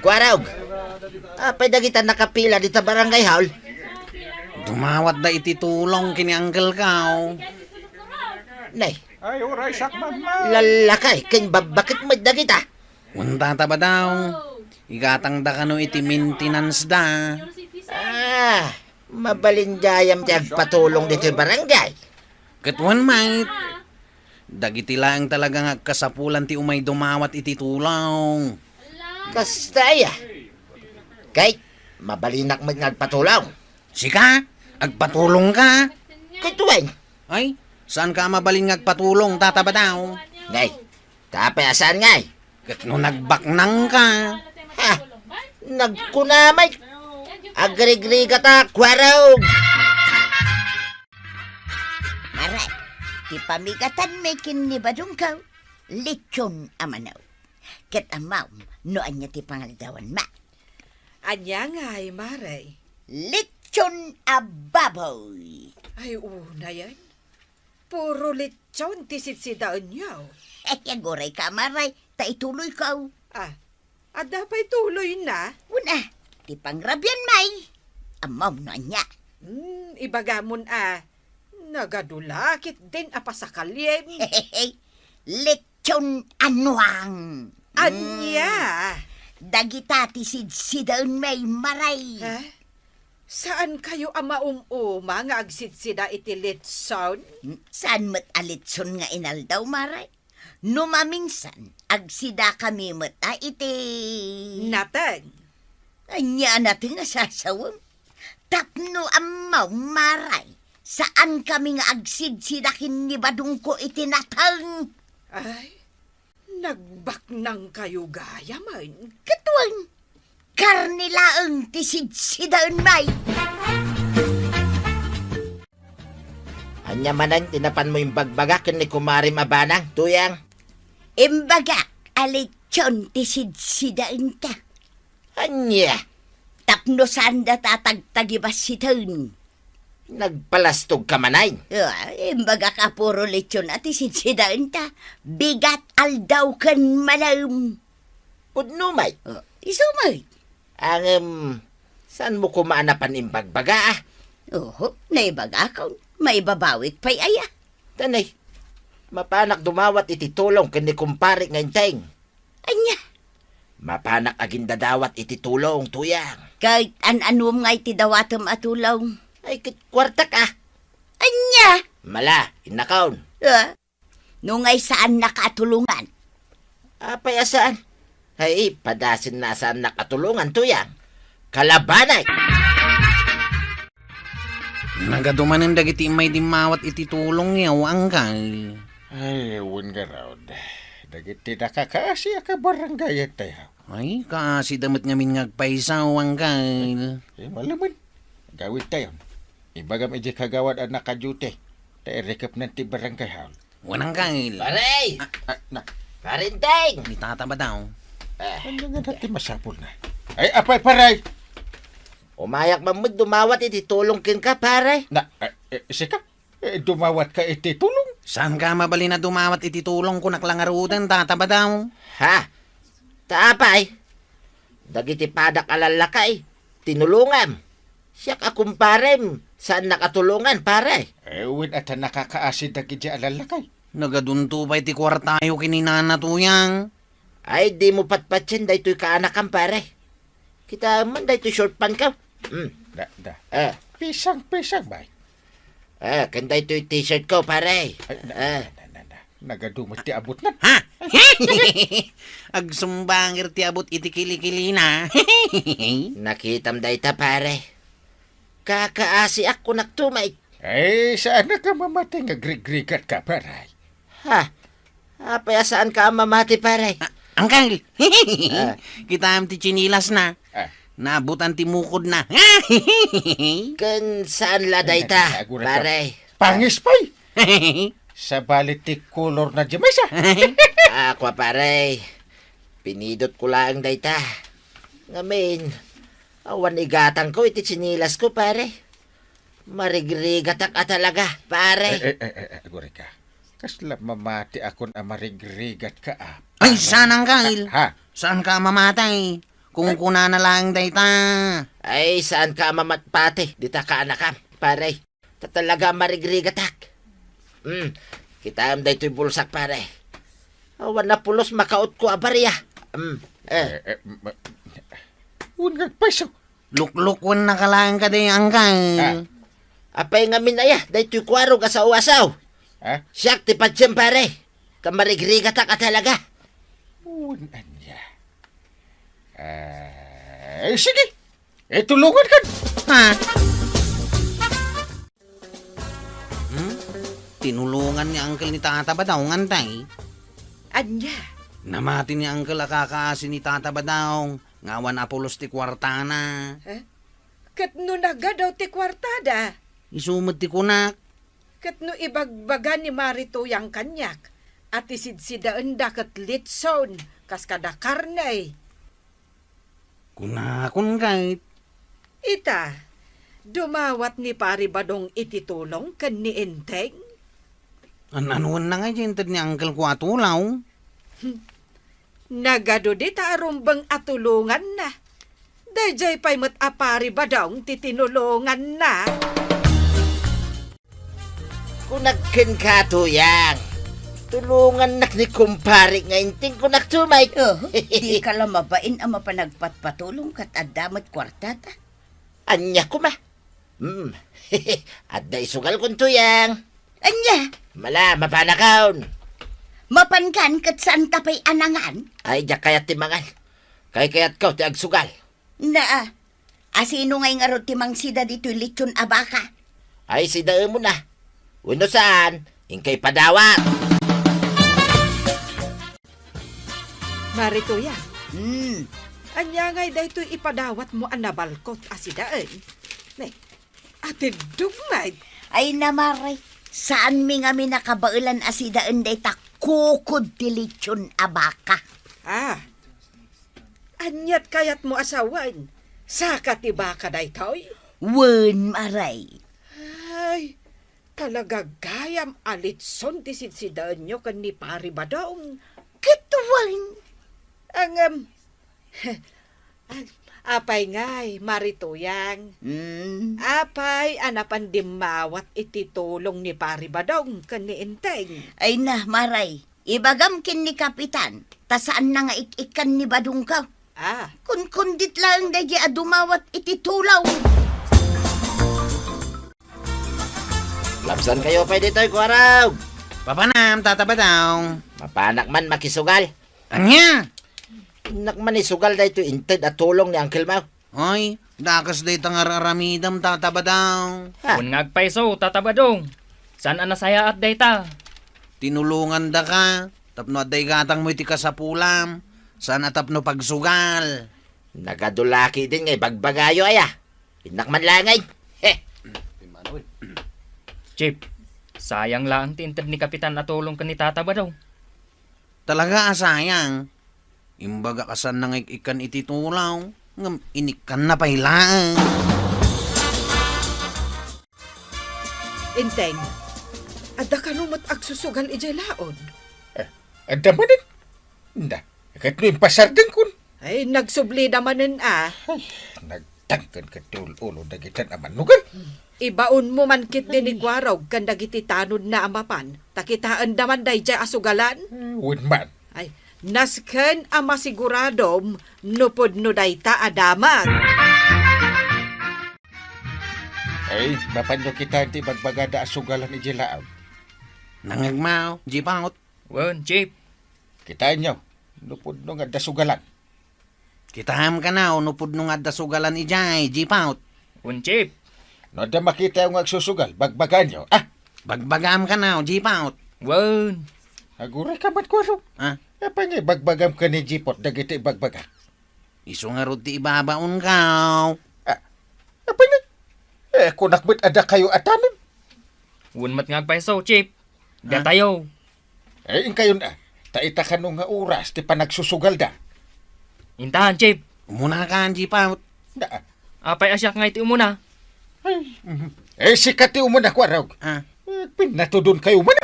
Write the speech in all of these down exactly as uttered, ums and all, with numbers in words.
Kuarog. Apay dagita nakapila dita barangay hall? Dumawatda iti tulong ken ni Uncle ko. Nay. Ay, uray, sakbay, man. Lallakay, ken babbakek met dagita. Wen, Tata Badong. Igatangda kano iti maintenance da. Ah, mabalin gayam ti agpatulong ditoy barangay. Ket wen met, dagiti laeng talaga nga agkasapulan ti umay dumawat iti tulong. Kasta aya. Kay, mabalinak met nga agpatulong. Sika? Agpatulongka? Ket wen. Ay, saanka a mabalin nga agpatulong, Tata Badong? Ngay, ta apay a saan ngay? Ket no nagbaknangka? Ha? Nagkuna met. Agrigrigatak, kuarog! Maray, ti pamigatanmi ken ni Badongko, litson a manok. Ket ammom no ania ti pangaldawanmi? Ania ngay, Maray? Litson a baboy. Ay, unayen. Puro litson ti sitsidaenyo. Ay, agurayka, Maray, ta ituloyko. Ah, adda pay tuloyna? Wen a, ti pangrabianmi. Ammom no ania? Hmm, ibagamon a, nagadu la ketdin a pasakalim. Litson a nuang. Ania? Dagita ti sitsidaenmi, Maray. Ha? Saankayo a maum-uma nga agsidsida iti litson? Hmm, saan met a litson nga inaldaw, Maray? No maminsan, agsidakami met a iti nateng. Ania a nateng a sasawem? Tapno ammom, Maray, saankami nga agsidsida ken ni Badongko iti nateng. Ay, nagbaknangkayo gayamen. Ket wen, karne laeng ti sidsida, Nay. Ania manen ti napanmo imbagbaga ken ni kumarem a banang, Tuyang? Imbagak a litson ti sidsida enta. Ania? Tapno saanda ta tagtagibassiten. Nagpalastogka manen? Ah, imbagak a puro litson a ti sidsida enta. Bigat aldaw ken malem. Pudno met. Oh, isu met. Ngem, saanmo koma a napan imbagbaga, a? Oho, naibagakon. Maibabawik pay aya? Tanay, mapanak dumawat iti tulong ken ni kumpare nga Enteng. Ania? Mapanak agindadawat iti tulong, Tuyang. Ket an-anom ngay ti dawatem a tulong? Ay, ket kuartak, a. Ania? Mala, innakon. Ah? No ngay saannaka a tulongan. Apay a saan? Ay, padasenna a saannak a tulongan, Tuyang. Kalabanek! Nagadu manen dagiti immay dimmawat iti tulongyo, Angkal. Ay, wen ngarud. Dagiti nakakaasiak a barangay tayo. Ay, kaasida met ngamin nga agpayso, Angkal. Eh, malaman. Gawidtayon. Ibagam idiay kagawad a nakaduty. Ta irikepnan ti barangay hall. Wen, Angkal. Pare! Ah, ah, na. Pare Enteng! Ni Tata Badong. Ah. Ania ngata ti masapulna? Ay, apay, pare! Umayak man met dumawat iti tulong kenka, pare. Na, eh, eh, sika? Eh, dumawatka iti tulong? Saanka mabalin a dumawat iti tulong, kunak la ngaruden, Tata Badong? Ha? Ta apay? Dagiti padak a lallakay, tinulongam. Siak a kumparem, saannak a tulongan, pare. Eh, wen a ta nakakaasi dagiti a lallakay. Nagadunto pay ti kuartayo ken ni Nana, Tuyang. Ay, dimo patpatien daytoy kaanakam, pare. Kitaem man daytoy short pantko. Hmm. Da, da. Eh. Pisang-pisang, bay. Eh, ken daytoy t-shirtko, pare. Ay, na, Eh. na, na, na, na. Nagadu met ti abutnan. Ha? Agsumbanger ti abut iti kilikilina. Nakitam dayta, pare. Kakaasiak, kunak tumay. Ay, saannak a mamati nga agrigrigatka, pare? Ha? Apay a saanka a mamati, pare? Ah, Angkal! Ah. Kitaem ti tsinilasna. Ah. Naabutan ti mukodna. Ken saan la dayta, Ay, nagagura ka. pare? Pangis pay! Sabali ti kolorna diay maysa. Ako, pare. Pinidotko laeng dayta. Ngamin, awan igatangko iti tsinilasko, pare. Marigrigatak a talaga, pare. Eh, eh, eh, eh, eh, agurayka. Kasla mamatiakon a marigrigatka, a. Ay, saan, Angkal? Ha? Saanka a mamati? Kunkunana laeng dayta. Ay, saanka a mamatpati, dita kaanakam, pare. Ta talaga a marigrigatak. Hmm, kitaem daytoy bulsak, pare. Awan a pulos makautko a baria. Hmm, eh. Eh, eh, ma-, wen nga agpayso. Luklukuennaka laeng kadi, Angkal. Ah. Apay ngamin aya, daytoy kuarog a saw-asaw. Ah? Siak ti patiem, pare. Ta marigrigatak a talaga. Wen ania. Ah, eh, sige. Eh, tulongankan. Ha? Hmm? Tinulongan ni Angkal ni Tata Badong, Antay. Ania? Namati ni Angkal a kakaasi ni Tata Badong, nga awan a pulos ti kuartana. Eh? Ket no nagadu ti kuartada? Isu met ti kunak. Ket no ibagbaga ni Mari Tuyang kaniak a ti sidsidaenda ket litson kas kada karne. Kunakon ket. Ita, dumawat ni Pari Badong iti tulong ken ni Enteng? An-anoenna ngay ti inted ni Uncle ko a tulong? Hmm. Nagadu dita a rumbeng a tulonganna. Daydiay pay met a Pari Badong ti tinulonganna. Kunak kenka, Tuyang. Tulongannak ni kumpare nga Enteng, kunak tumay. Oh, dika la mabain a mapan agpatpatulong ket adda met kuartada. Ania koma? Hmm. Adda isugalkon, Tuyang. Ania? Mala, mapanakon. Mapankan ket saanta pay a nangan? Ay, diak kayat ti mangan. Kaykayatko ti agsugal. Naa, asino ngay ngarud ti mangsida ditoy litson a baka? Ay, sidaemon a. Wenno saan, inka ipadawat. Mari Tuyang. Hmm. Ania ngay daytoy ipadawatmo a nabalkot a sidaen? Ne, atiddog met. Ay, namari, saanmi ngamin a kabaelan a sidaen dayta kukod ti litson a baka. Ah, Aniat kayatmo a sawen? Saka ti baka daytoy? Wen, Mari. Ay, talaga gayam a litson ti sidsidaenyo ken ni Pari Badong. Ket wen. Ngem, ag-, apay ngay, Mari Tuyang? Mm. Apay a napan dimmawat iti tulong ni Pari Badong ken ni Enteng? Ay na, Mari. Ibagam ken ni Kapitan, ta saanna nga ik-ikkan ni Badongko. Ah. Kunkundit laeng daydiay a dumawat iti tulong. Labsankayo pay ditoy, kuarog. Papanam, Tata Badong. Mapanak man makisugal. Ania? Innak man isugal daytoy inted a tulong ni Uncle Mau. Ay, dakas dayta nga ar-aramidem, Tata Badong. Ha? Wen nga agpayso, Tata Badong. Saan a nasayaat dayta? Tinulongandaka tapno adda igatangmo iti kasapulam. Saan a tapno pagsugal. Nagadu la ketdin nga ibagbagayo aya. Innak man laeng. He. Chief, sayang laeng ti inted ni Kapitan a tulong ken ni Tata Badong. Talaga a sayang. Imbagak a saanna nga ik-ikkan iti tulong, ngem inikkanna pay laeng. Enteng, adda kano met agsusugal idiay laod? Eh, adda manen. Nda, ket no impasardengkon? Ay, nagsublida manen a. Ay, nagtangken ket ti ul-ulo dagitan a mannugal. Ibaonmo man ketdi ni Kuarog ken dagiti tanodna a mapan, ta kitaenda man daydiay a sugalan. Eh, wen man. Ay, nasken a masiguradom no pudno dayta a damag. Ay, mapanyo kitaen ti ibagbagada a sugalan idiay laod. Nangngegmo, Jipot? Wen, Chief. Kitaenyo, no pudno nga adda sugalan. Kitaem kano, no pudno nga adda sugalan idiay, Jipot? Wen, Chief. No adda makitayo nga agsusugal, bagbagaenyo, ah! Bagbagaam kano, Jipot? Wen. Aguray ka met, Kuarog. Ah? Apay nga ibagbagam ken ni Jipot dagiti ibagbagak? Isu ngarud ti ibabaonko. Ah, apay nga? Eh, kunak met a dakayo a tanod. Wen met nga agpayso, Chief. Ah? Datayo. Eh, inkayon a. Ta ita kano nga oras ti panagsusugalda. Intan, Chief. Umunakan, Jipot. Na, ah. Apay a siak ngay ti umuna? Ay, mhm. Eh, sika ti umuna, Kuarog. Ah. Eh, pinatudonkayo man.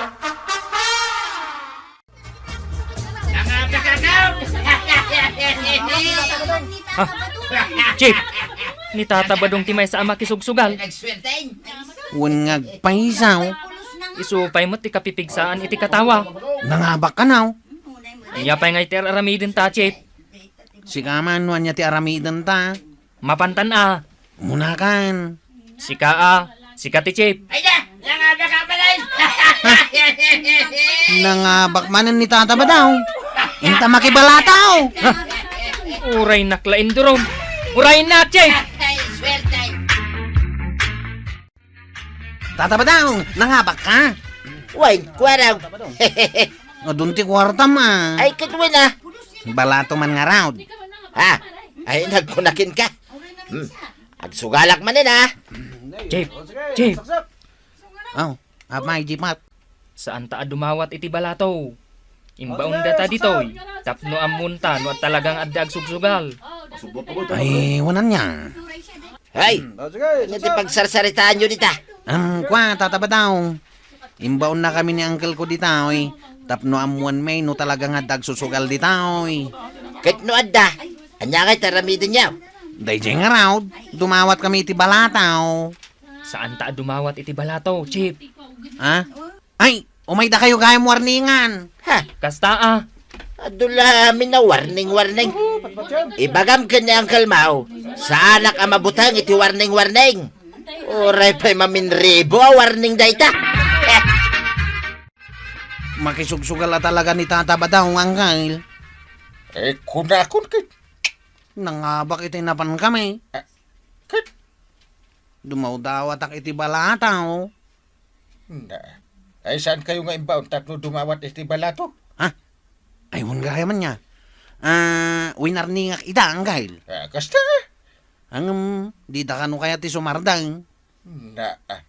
Nangabakakaw! Ha? Chief, ni Tata Badong ti maysa a makisugsugal. Wen nga agpaysaw. Isu pay met ti kapipigsaan iti katawa. Nangabak kanaw. Ania pay ngay ti ar-aramidenta, Chief? Sika man, no ania ti aramidenta? Mapantan a. Munakan. Sika a, sika ti Chief. Ay da! Nangabak ka pala! Nangabak manen ni Tata Badong. Inta makibalataw. Ha? Uraynak la indurom. Uraynak, Chief! Ay, swerte! Tata Badong, nangabak ka? Wen, kuarog. Adun ti kuartam a. Ay, ket wen a. Balato man ngarud. Ha? Ay, nagkunakin ka. Hmm. Agsugalak manen a. Chief, Chief. Aw, apay, Chief Mat? Saanta a dumawat iti balato. Imbaon data ditoy, tapno ammonta no talagang adda agsugsugal. Ay, wen ania. Hay! Hmm, o, sige, ania ti pagsarsaritaanyo dita? Am, kua, Tata Badong. Imbaonnakami ni uncle ko ditoy, tapno ammoanmi no talagang adda agsusugal ditoy. Ket no adda, ania ngay ti aramidenyo? Daydiay ngarud, dumawatkami iti balato. Saanta a dumawat iti balato, Chief. Ha? Ay, umaydakayo gayam warningan. Ha? Kasta a. Adu la amin a warning-warning. Ibagam ken ni Uncle Mao, saanak a mabuteng iti warning-warning. Uray pay maminribo a warning dayta. Makisugsugal a talaga ni Tata Badong, Uncle. Eh, kunakon ket. Nangabak iti napankami. Ah, ket? Dumawdawatak iti balato. Na, ay, saankayo nga imbaon tapno dumawat iti balato? Ha? Ay, wen gayam ania. Ah, winarningak ida, Uncle. Ah, kasta? Ngem, dida kano kayat ti sumardeng? Na, ah.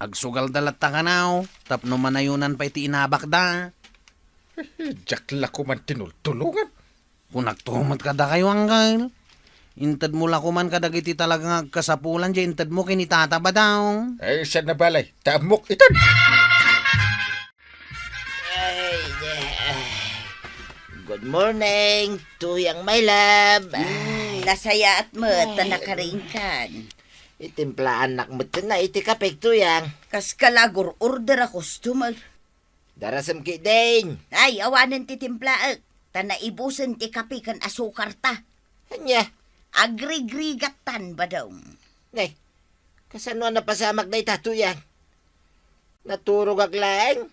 Agsugalda latta kanaw, tapno manayonan pay ti inabakda. Diak la koman tinultulongan. Kunakto met kadakayo, Uncle. Intedmo la koman kadagiti talaga nga agkasapulan diay intedmo ken ni Tata Badong. Ay, saan a balay? Ta ammok itan. Ay, eh. Good morning, Tuyang, my love. Mm, nasayaat met ta nakaringkan. Itimplaannak met na iti kape, Tuyang. Kas kalagur order a customer. Darasem ketdin. Ay, awanen ti timplaek, ta naibusen ti kape ken asukarta. Ania? Agrigrigattan, Badong. Ne, kasano a napasamak dayta, Tuyang? Naturogak laeng.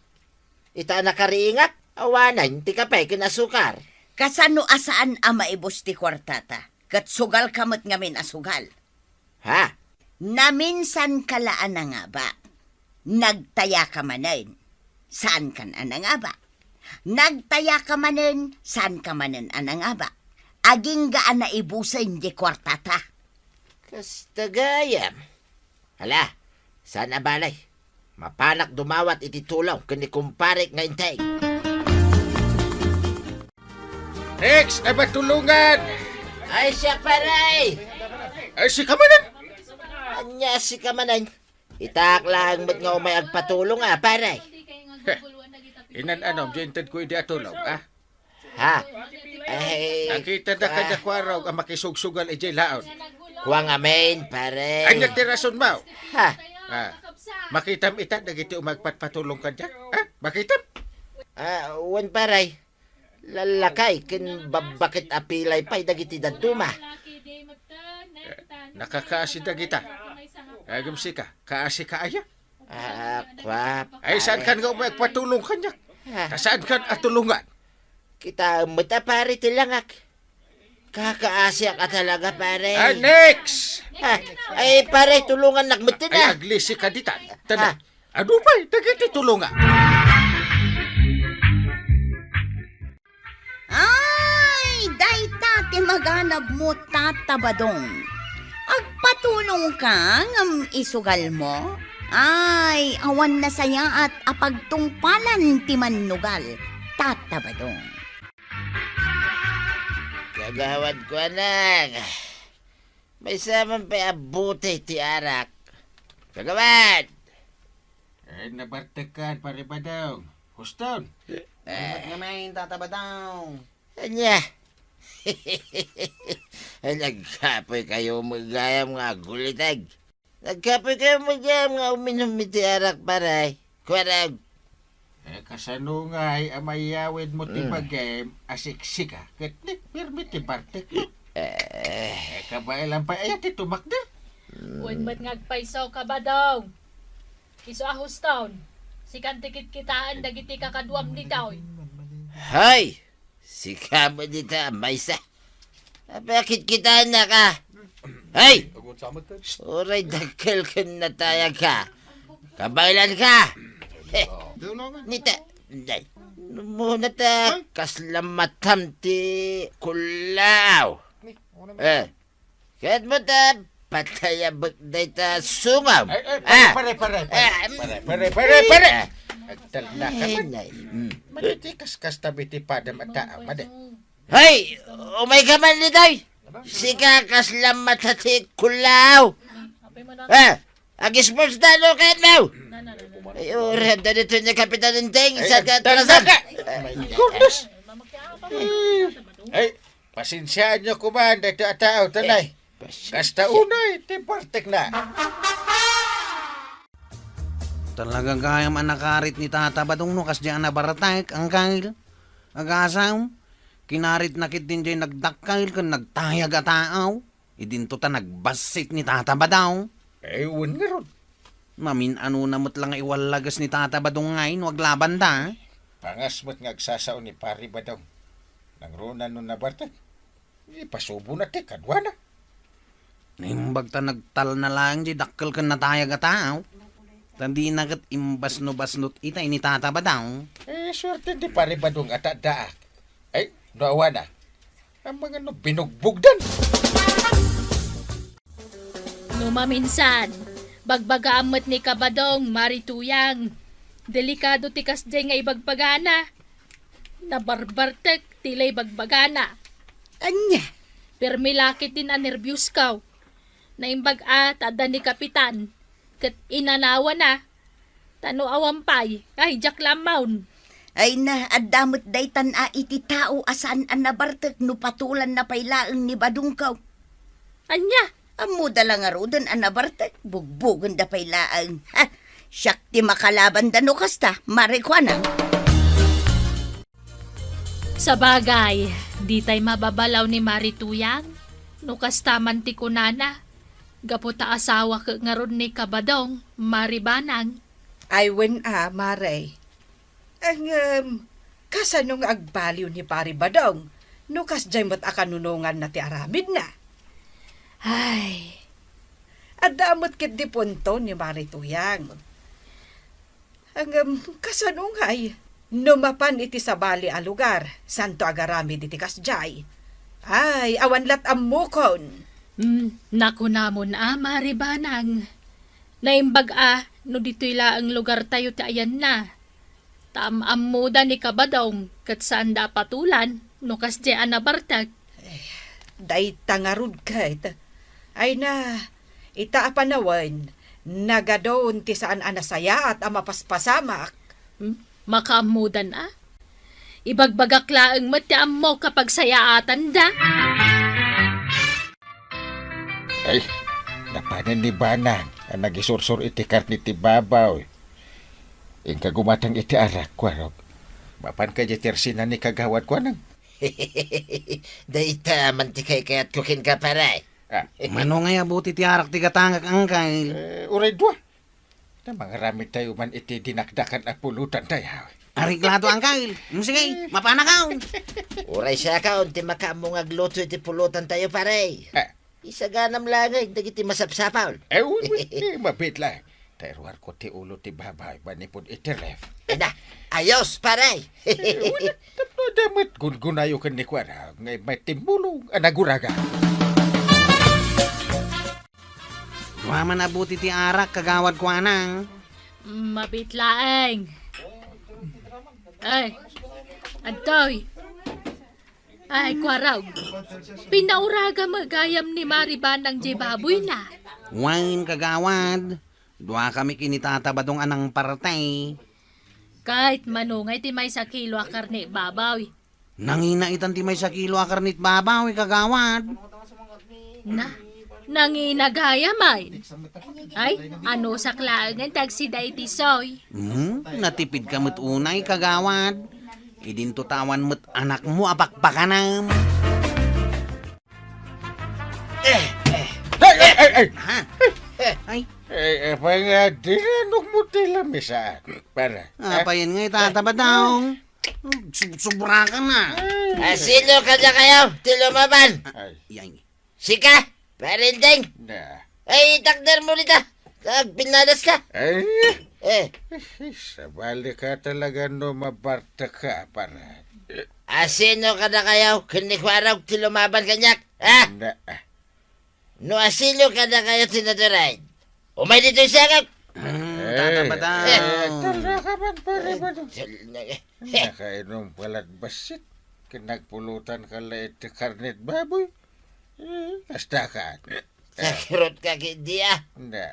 Ita a nakariingak, awanen ti kape ken asukar. Kasano a saan a maibus ti kuartata? Ket sugalka met ngamin a sugal. Ha? Naminsanka la a nangaba. Nagtayaka manen. Saankan a nangaba. Nagtayaka manen. Saanka manen a nangaba. Agingga a naibusen diay kuartata. Kasta gayam. Hala, saan a balay. Mapanak dumawat iti tulong ken ni kumparek nga Enteng. Next, ay, patulongan! Ay, siak, pare! Ay, sika manen! Ania, sika manen? Itaak laeng met nga umay agpatulong a, pare. Heh, inan-anom diay inted ko idi a tulong, a? Ha? Ay, nakita na ka- kada kuarog a makisugsugal idiay laon. Kua ngamin, pare. Ania ti rason mo? Ha? Ah, makitam ita dagiti umagpatpatulong kaniak? Ha? Makitam? Ah, wen, pare. Lallakay ken babbaket a pilay pay dagiti dadduma. Eh, nakakaasi dagita. Agem sika, kaasi ka aya? Ah, kua, ay, saan pare. Kan nga umay agpatulong kaniak? Ah. Ta saan kan a tulongan? Kitaem met a, pare, ti langak. Kakaasiak a talaga, pare. Ah, next! Ah, ay, pare, tulongannak met ay, a. Aglisi ka ditan. Tanda. Ah. Adu pay, dagiti tulongan. Ay, dayta ti maganabmo, Tata Badong. Agpatulongka ngem isugalmo? Ay, awan nasayaat a pagtungpalan ti mannugal, Tata Badong. Kagawad ko, anak. Maysa man pay a bote ti arak. Kagawad! Ay, nabartekkan, Pare Badong. Huston. Eh. Ay, mat ngamin, Tata Badong. Ania? Ay, nagkapoy kayo met gayam nga aguliteg. Nagkapoy kayo met gayam nga uminum iti arak, pare. Kuarag. Eh, kasano ngay a mayawid mo ti Mm. bagim a siksika ket ni permi ti bartek mo? Eh. Eh, kabaelan pay aya ti tumakder? Wen met nga agpayso, Kabadong. Isu a huston, sikan ti kitkitaen dagiti kakaduam ditoy. Hay! Sika met dita, maysa. Apay a kitkitaennaka? Hay! Uray dakkel ken natayagka. Kabaelanka. Heh. Nita, day. Muna ta, kasla matam ti kullaaw. Eh. Ket mo ta, patayabek dayta sungam. Ay, ay, Ah. pare, pare, pare, pare, Ah. pare, pare, pare, pare. Ah. Agtalna ka Ay, man. Nay. Mm. Madi ti kaskasta iti padam a tao, madi. Hay, umayka man ditoy. Sika kasla mata ti kullaaw. Ah, agismos da no ket mo. Ay, ura da dito ni Kapitan Enteng, Ay, sa agtalna katrasan. ka. Ay, goodness. Ay, Pasensiaanyo koman daytoy a tao, tanay. Eh, pasensia. Kasta unay ti bartekna. Talaga gayam a nakarit ni Tata Badong no kasdiay a nabartek, Angkel. Agasam, kinaritna ketdi diay nagdakkel ken nagtayag a tao. Idinto ta nagbassit ni Tata Badong. Eh, wen ngarud. Mamin-anona met la nga iwallages ni Tata Badong ngay no aglabanda. Pangas met nga agsasao ni Pari Badong. Nangruna no nabartek. Ipasubona ti kaduana. Naimbag ta nagtalna laeng diay dakkel ken natayag a tao. Ta dina ket imbasnobasnot itay ni Tata Badong. Eh, suerte ti Pari Badong a ta addaak. Ay, no awana. Amangan no binugbogdan. No maminsan, bagbagaam met ni Kabadong, Mari Tuyang. Delikado ti kasdiay nga ibagbagana. Nabarbartek ti la ibagbagana. Ania? Permi la ketdin a nerbios kaw. Naimbag a ta adda ni Kapitan, ket inanawana. Ta no awan pay, ay, diak la ammaon. Ay na, adda met daytan a iti tao a saan a nabartek no patulanna pay laeng ni Badong kaw. Ania? Ammoda la ngaruden a nabartek, bugbogenda pay laeng. Ha! Siak ti makalabanda no kasta, Mari Kuanang. Sabagay, ditay mababalaw ni Mari Tuyang, no kasta man ti kunana, gapu ta asawa ket ngarud ni Kabadong, Mari Banang. Ay wen a, Mare. Ngem, kasano nga agbaliw ni Pari Badong no kasdiay met a kanunonganna ti aramidna? Ay, adda met ketdi punto ni Mari Tuyang. Ngem, kasano ngay no mapan iti sabali a lugar, santo agaramid iti kasdiay? Ay, awan lat ammokon. Hmm, nakunamon a, Mari Banang. Naimbag a no ditoy laeng lugartayo ti ayanna. Ta am-ammoda ni Kabadong ket saanda a patulan no kasdiay a nabartek. Eh, dayta ngarud ket. Ay na, ita a panawen, nagadun ti saan a nasayaat a mapaspasamak. Hmm? Makaammodan a? Ibagbagak laeng met ti ammok a pagsayaatanda. Ay, napanen ni Banang a nagisursur iti karne ti babaw. Inka gumatang iti arak, kuarok. Mapan ka diay ti ersina ni Kagawad Kuanang. Dayta man ti kaykayatko kenka, pare. Ah. Mano ngay a buti ti arak ti gatangak, Angkel? Eh, uray dua. Ta mangaramid tayo man iti dinakdakan a pulutan tayo. Arik lato, Angkel. Mm, sige, mapanakaw. Uray siakon ti makaammo nga agluto iti pulutan tayo, pare. Ah. Isaganam laeng dagiti masapsapul. Eh, wi, wi, eh, mabit la. Ta iruarko ti ulo ti babaw manipud iti ref. Ina, ayos, pare. Eh, wala, tapno da met gungunayo ken ni Kuara, nga may timbulong a naguraga. Dua man a buti ti arak, Kagawad Kuanang. Mabit laeng. Ay, adtoy. Ay, kuarog. Pinauraga met gayam ni Mari Banang diay baboyna. Wen, Kagawad. Dua kami ken ni Tata Badong a nangparte. Ket mano ngay ti maysa kilo a karne baboy? Nangina itan ti maysa kilo a karne baboy, Kagawad. Na, nanginagayam man. Ay, anusak laengen ti agsida iti soy. Hmm, natipidka met unay, kagawad. Idinto ta awan met anakmo a pakpakanam. Eh, eh, Ay, ay, ay, ay! Ha? Eh. Ay, Eh, eh, pay nga, dinanogmo ti lamisa, pare. Apayen nga ita, Tata Badong? Sub-, sobra ka na. Asino kadakayo ti lumaban? Ay. Yan. Sika, Pare Enteng? Na. Ay, itakder mo dita. Agpinadas ka. Ay. Eh. Sabali ka talaga no mabarta ka, pare. Asino kadakayo ken ni Kuarog ti lumaban kaniak? Ha? Na. No asino kadakayo ti natured, umay ditoy sangak. Hmm, Tata Badong. Eh, tara ka man, pare Badong. Tal-, na-, eh. Nakainom ka la't bassit. Ken nagpulutan ka la iti karnet baboy. Eh, kasta ka. Takirot ka, kidi, ah. Na.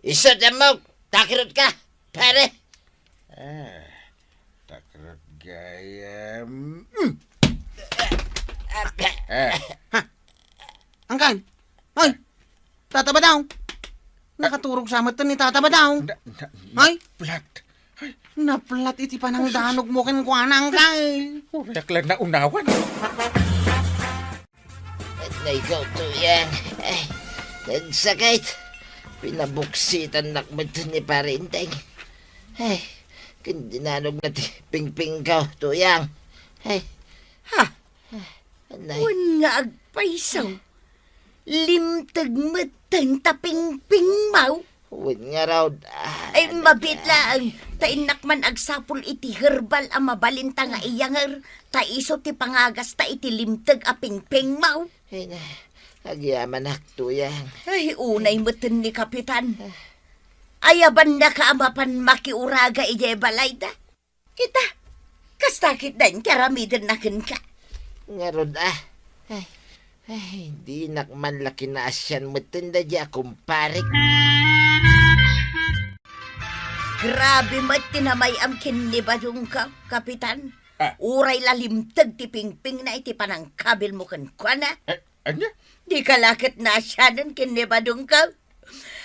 Isu ti ammok, takirot ka, pare. Ah, takirot gayam. Mm. Ah. Ha? Angkan? Hoy! Tata Badong! Nakaturog sa met ni Tata Badong! Na, na, Ay! Naplat. Ay. Naplat iti panangdanogmo kenkuana, Angkan! Uray ak la naunawan. Nay, ikaw, Tuyang. Ay, nagsakit. Pinabuksitannak met ni Pare Enteng. Ay, ken dinanogna ti pingpingko, Tuyang. Ay. Ha? Nay. Wen nga agpayso. Limteg metten ta pingpingmo. Wen ngarud, ah, Ay, mabiit laeng, ta innak man agsapul iti herbal a mabalin ta nga iyanger, ta isu ti pangagasta iti limteg a pingpingmo. Ay, na, agyamanak, Tuyang. Ay, unay metten ni Kapitan. Ayabannaka a mapan makiuraga idiay balayda. Ita, kasta ketdin ti aramidenna kenka. Ngarud, ah. Ay, ay, dinak man la kinaasian metten daydi a kumparek. Grabe met ti namay-am ken ni Badongko, Kapitan. Ah. Uray la limteg ti pingpingna iti panangkabilmo kenkuana. Eh, Ania? Dika la ket naasianen ken ni Badongko.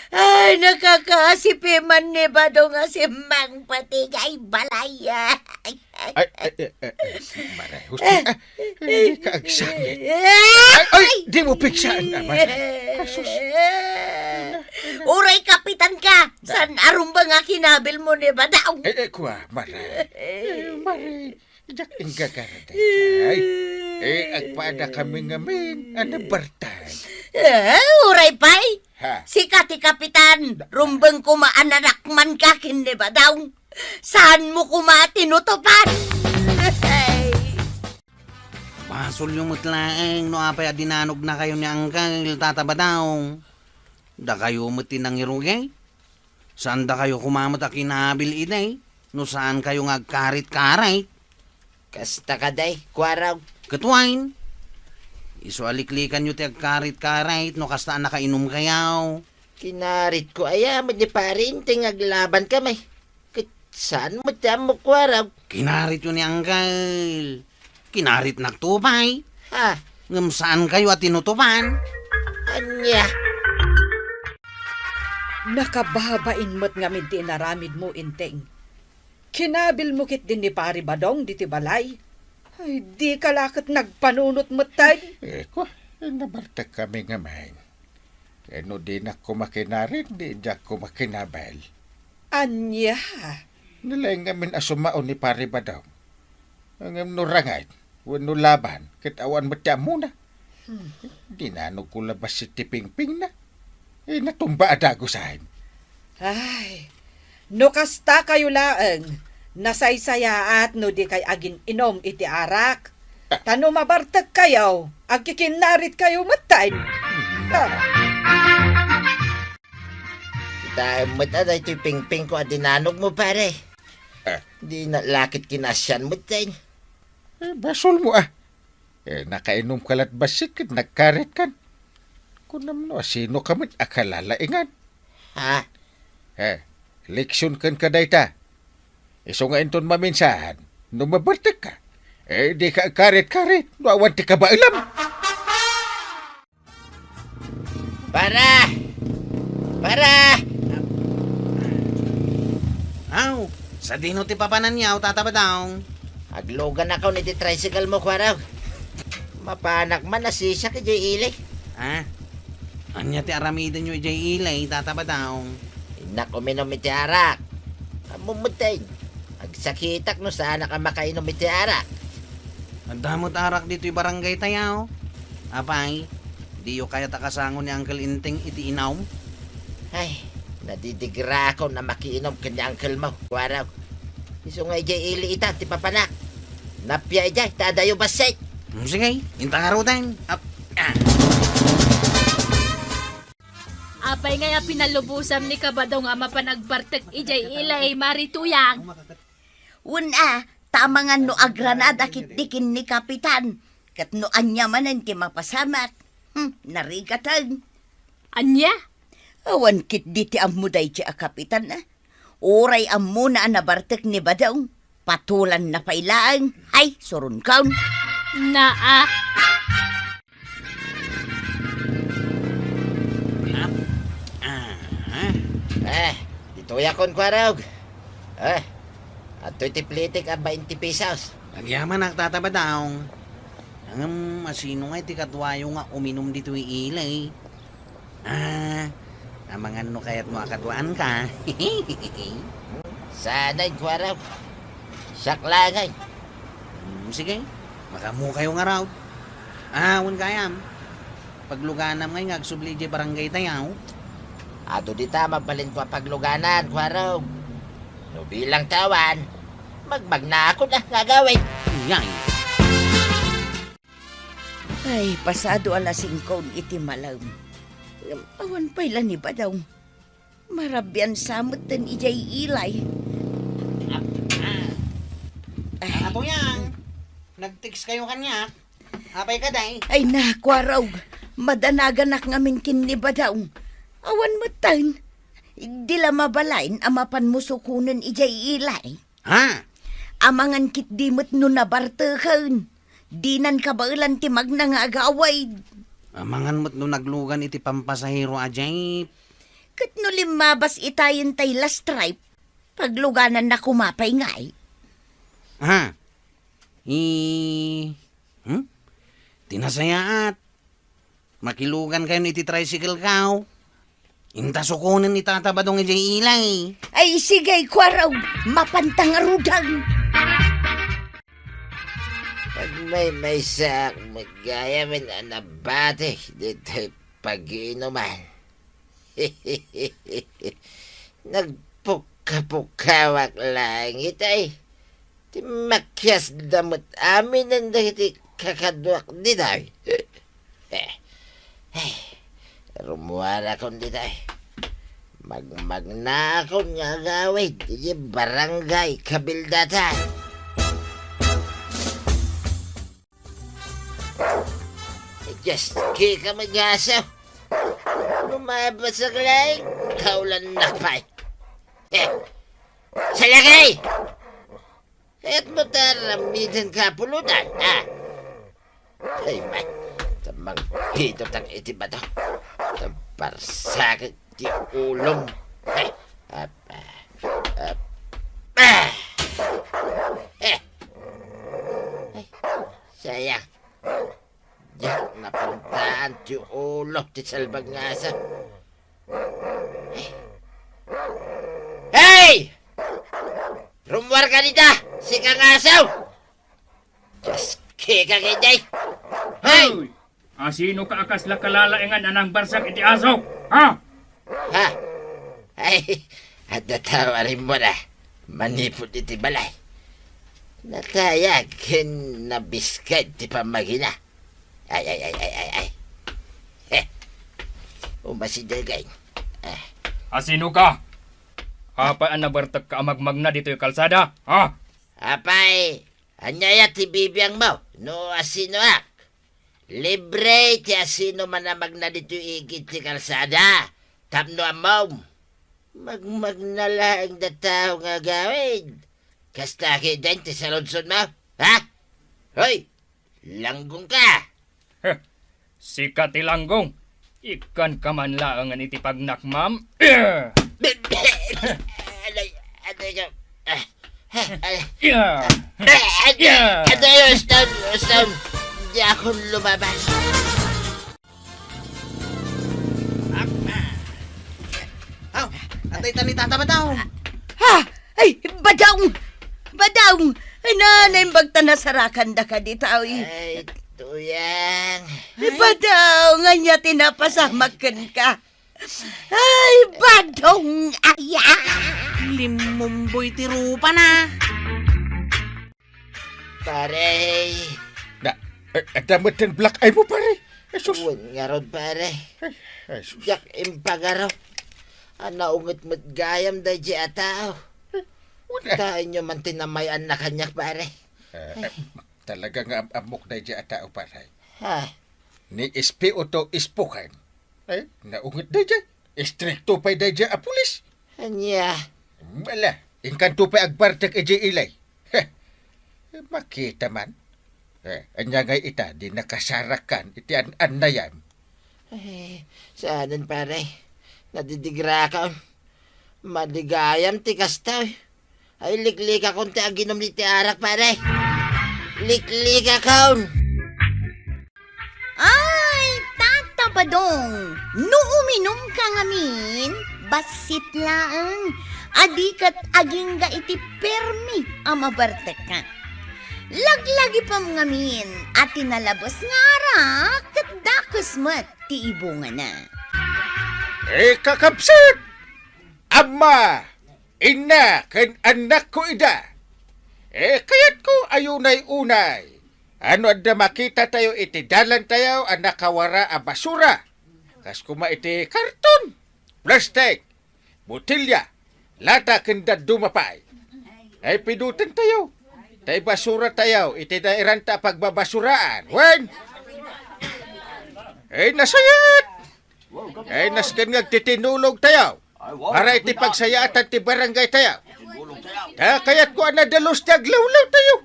Ay, nakakaasipi man ni Badong a simmangpet idiay balay. Ay, ay, ay, ay, ay, Maray, husto ka. Dika agsangit. Ay, ay, dimo piksaan, Maray. Asus. Uray kapitan ka, saan a rumbeng a kinabilmo ni Badong? Ay, ay, kua, Maray. Eh, Maray. Diak inggagara dayta. Eh, agpaadakami ngamin a nabartag. Eh, uray pay? Ha? Sika ti kapitan, rumbeng koma a nanakmanka ken ni Badong. Saanmo koma a tinutupan? Basolyo met laeng no apay a dinanognakayo ni Angkel, Tata Badong. Dakayo met ti nangirugi. Saandakayo koma met a kinabil idi no saankayo nga agkarit-karit. Kasta kadi, Kuarog. Ket wen, isu a liklikanyo ti agkarit-karit no kasta a nakainumkayo. Kinaritko aya met ni Pare Enteng nga aglabankami. Ket saan met ti ammok, Kuarog. Kinarityo ni Angkel. Kinaritnakto pay. Ha? Ngem saankayo a tinutupan. Ania? Nakababain met ngamin ti inaramidmo, Enteng. Kinabilmo ketdi ni Pare Badong ditoy balay. Ay, dika la ket nagpanunot metten. Eh, kua, nabartagkami ngamin. Ket no dinak koma kinarit, diak koma kinabil. Ania? Nalaing ngamin a sumao ni Pare Badong. Ngem no rangay, wenno laban, ket awan met ti ammona. Hmm. Dinanogko la bassit ti pingpingna. Eh, natumba a dagusan. Ay, no kastakayo laeng, nasaysayaat no dikay agin-inom iti arak. Ah. Ta no mabartekkayo, agkikinnaritkayo metten. Hmm. Ah. Kitaem met a daytoy pingpingko a dinanogmo, pare. Ah. Dinak la ket kinaasian metten. Eh, basolmo, ah. Eh, nakainomka la't bassit ket nagkaritkan. Kunam no asinoka met a kalalaingan. Ha? Eh, leksion kenka dayta. Isu nga inton maminsan, no mabartekka, eh, dika agkarit-karit no awan ti kabaelam. Para! Para! Aw, sadino ti papananyaw, Tata Badong? Agluganakon iti tricycle mo, Kuarog. Mapanak man a sisiak idiay ili. Ah? Ania ti aramidenyo idiay ili, Tata Badong? Innak uminom iti arak. Ammom metten, agsakitak no saanak a makainom iti arak. Adda met arak ditoy barangay tayo. Apay, diyo kayat a kasango ni Uncle Enteng iti inawm? Ay, nadidigrakon a makiinom ken ni uncle mo, Kuarog. Isu nga idiay ili ita ti papanak. Napia idiay, ta adayo bassit. Hmm, sige, inta ngaruden. Ap-, ah. Apay ngay a pinalubosam ni Kabadong a mapan agbartek idiay ili, Mari Tuyang? Wen a, ta amangan no agranada ketdi ken ni Kapitan, ket no ania manen ti mapasamak. Hmm, narigaten. Ania? Awan ketdi ti ammo daydi a Kapitan, a. Uray ammona a nabartek ni Badong, patulanna pay laeng. Ay, suronkon. Naa. Ah, ah. Eh, ditoyakon, Kuarog. Eh, adtoy ti plitik a bainte pesos. Agyamanak, Tata Badong. Ngem, asino ngay ti kaduayo nga uminom ditoy ili? Ah, amangan no kayatmo a kaduaanka. Saan, Kuarog? Siak laeng. Hmm, sige, makaammokayo ngarud. Ah, wen gayam, pagluganam ngay nga agsubli idiay barangay tayo. Adu dita mabalinko a pagluganan, Kuarog. No bilang ti awan, magmagnaakon a nga agawid. Yay. Ay, pasado alas singko iti malem. Ngem awan pay la ni Badong. Marabian sa metten idiay ili. Ah, ah. Ay. Apo yan. Nag-text kayo kaniak. Apay kadi? Ay, Kuarog. Madanaganak ngamin ken ni Badong. Awan metten. Di la mabalin a mapanmo sukonen idiay ili. Ha? Amangan ketdi met no nabarteken. Dinan kabaelan ti magna nga agawid. Amangan met no naglugan iti pampasahero a jeep. Ket no limmabas itayen tay last trip, paglugananna koma pay ngay. Ha? I-, hmm? Ti nasayaat. Makilugan kayon iti tricycle kaw. Inta sukonen ni Tata Badong idiay ili. Ay, sige, Kuarog, mapanta ngaruden. Agmaymaysaak met gayam a nabati ditoy pagiinuman. Nagpukkapukawak laeng itay. Ti makiasda met aminen dagiti kakaduak ditoy. Eh, eh, rummuarakon ditoy. Magmagnaakon nga agawid iti barangay kabildatan. Dios, kika, magasaw. Lumabas a klay, kaulan na pay. Eh, salagay! Kayat mo ta ramiden ka pulutan, ha? Ay, may, tamang pito tang iti bato. Tabarsak ti ulom. Ay, apa, apa. Eh. Ay, sayang. Diak napuntaan ti ulo ti salbag nga aso. Hey! Rummuarka dita, sika nga aso! Dios, kika ketdi! Hey! Hoy! Asino ka a kasla kalalaengan a nangbarsak iti aso? Ha? Ha? Ay, adda tao a rimmuar a manipud iti balay. Natayag ken nabiskad ti pammagina. Ay, ay, ay, ay, ay, ay. Heh. Umasidegen. Ah. Asino ka? Apay a nabartek ka a magmagna ditoy kalsada? Ha? Apay, ania aya ti bibiangmo? No asinoak? Libre ti asino man a magna ditoy igid ti kalsada, tapno ammom. Magmagna laeng da tao nga agawid. Kasta ketdin ti saludsodmo? Ha? Hoy! Langgongka! Heh, sika ti langgong. Ikkan ka man laengen iti pagnakmam. Aray, aray ko. Ah, ah, ah. Aray, aray, ustom, ustom. Diakon lumabas. Aw, adda ita ni Tata Badong. Ha? Ay, Badong! Badong! Ay, na, naimbag ta nasarakanda kadi, tawi. Ay, Tuyang. Ay, Badong, ania ti napasamak kenka? Ay, Badong! Aya! Limmumboy ti rupana. Pare. Na, eh, adda met ti black eye mo, pare. Jesus. Wen ngarud, pare. Ay, ay, sus. Diak impagaro a naunget met gayam daydiay a tao. Eh, wala. Taenyo man ti namay-anna kaniak, pare. Eh, eh, talaga nga am-ammok daydiay a tao, pare. Ha? Ni Espioto Espokan. Eh, naunget daydiay. Istrikto pay daydiay a pulis. Ania? Ala, inkanto pay agbartek idiay ili. Heh. Makita man. Eh, ania ngay ita, di nakasarakan iti an-annayam? Eh, saanen, pare. Nadidigrakon. Maligayam ti kasta. Ay, liklikakon ti aginum iti arak, pare. Liklikakon. Ay, Tata Badong, no uminumka ngamin, bassit laeng, a di ket agingga iti permi a mabartekka. Laglagipem ngamin a ti nalabes nga arak ket dakes met ti ibungana. Eh, kakabsat! Ama, inna, ken annakko ida. Eh, kayatko a unay-unay a no adda makitatayo iti dalantayo a nakawara a basura, kas koma iti karton, plastik, botelya, lata, ken dadduma pay. Ay, pidutentayo. Ta ibasuratayo iti nairanta a pagbabasuraan. Wen? Ay, nasayat! Ay, nasken nga agtitinulogtayo para iti pagsayaatan ti barangaytayo. Ta kayatko a nadalus ti aglawlawtayo.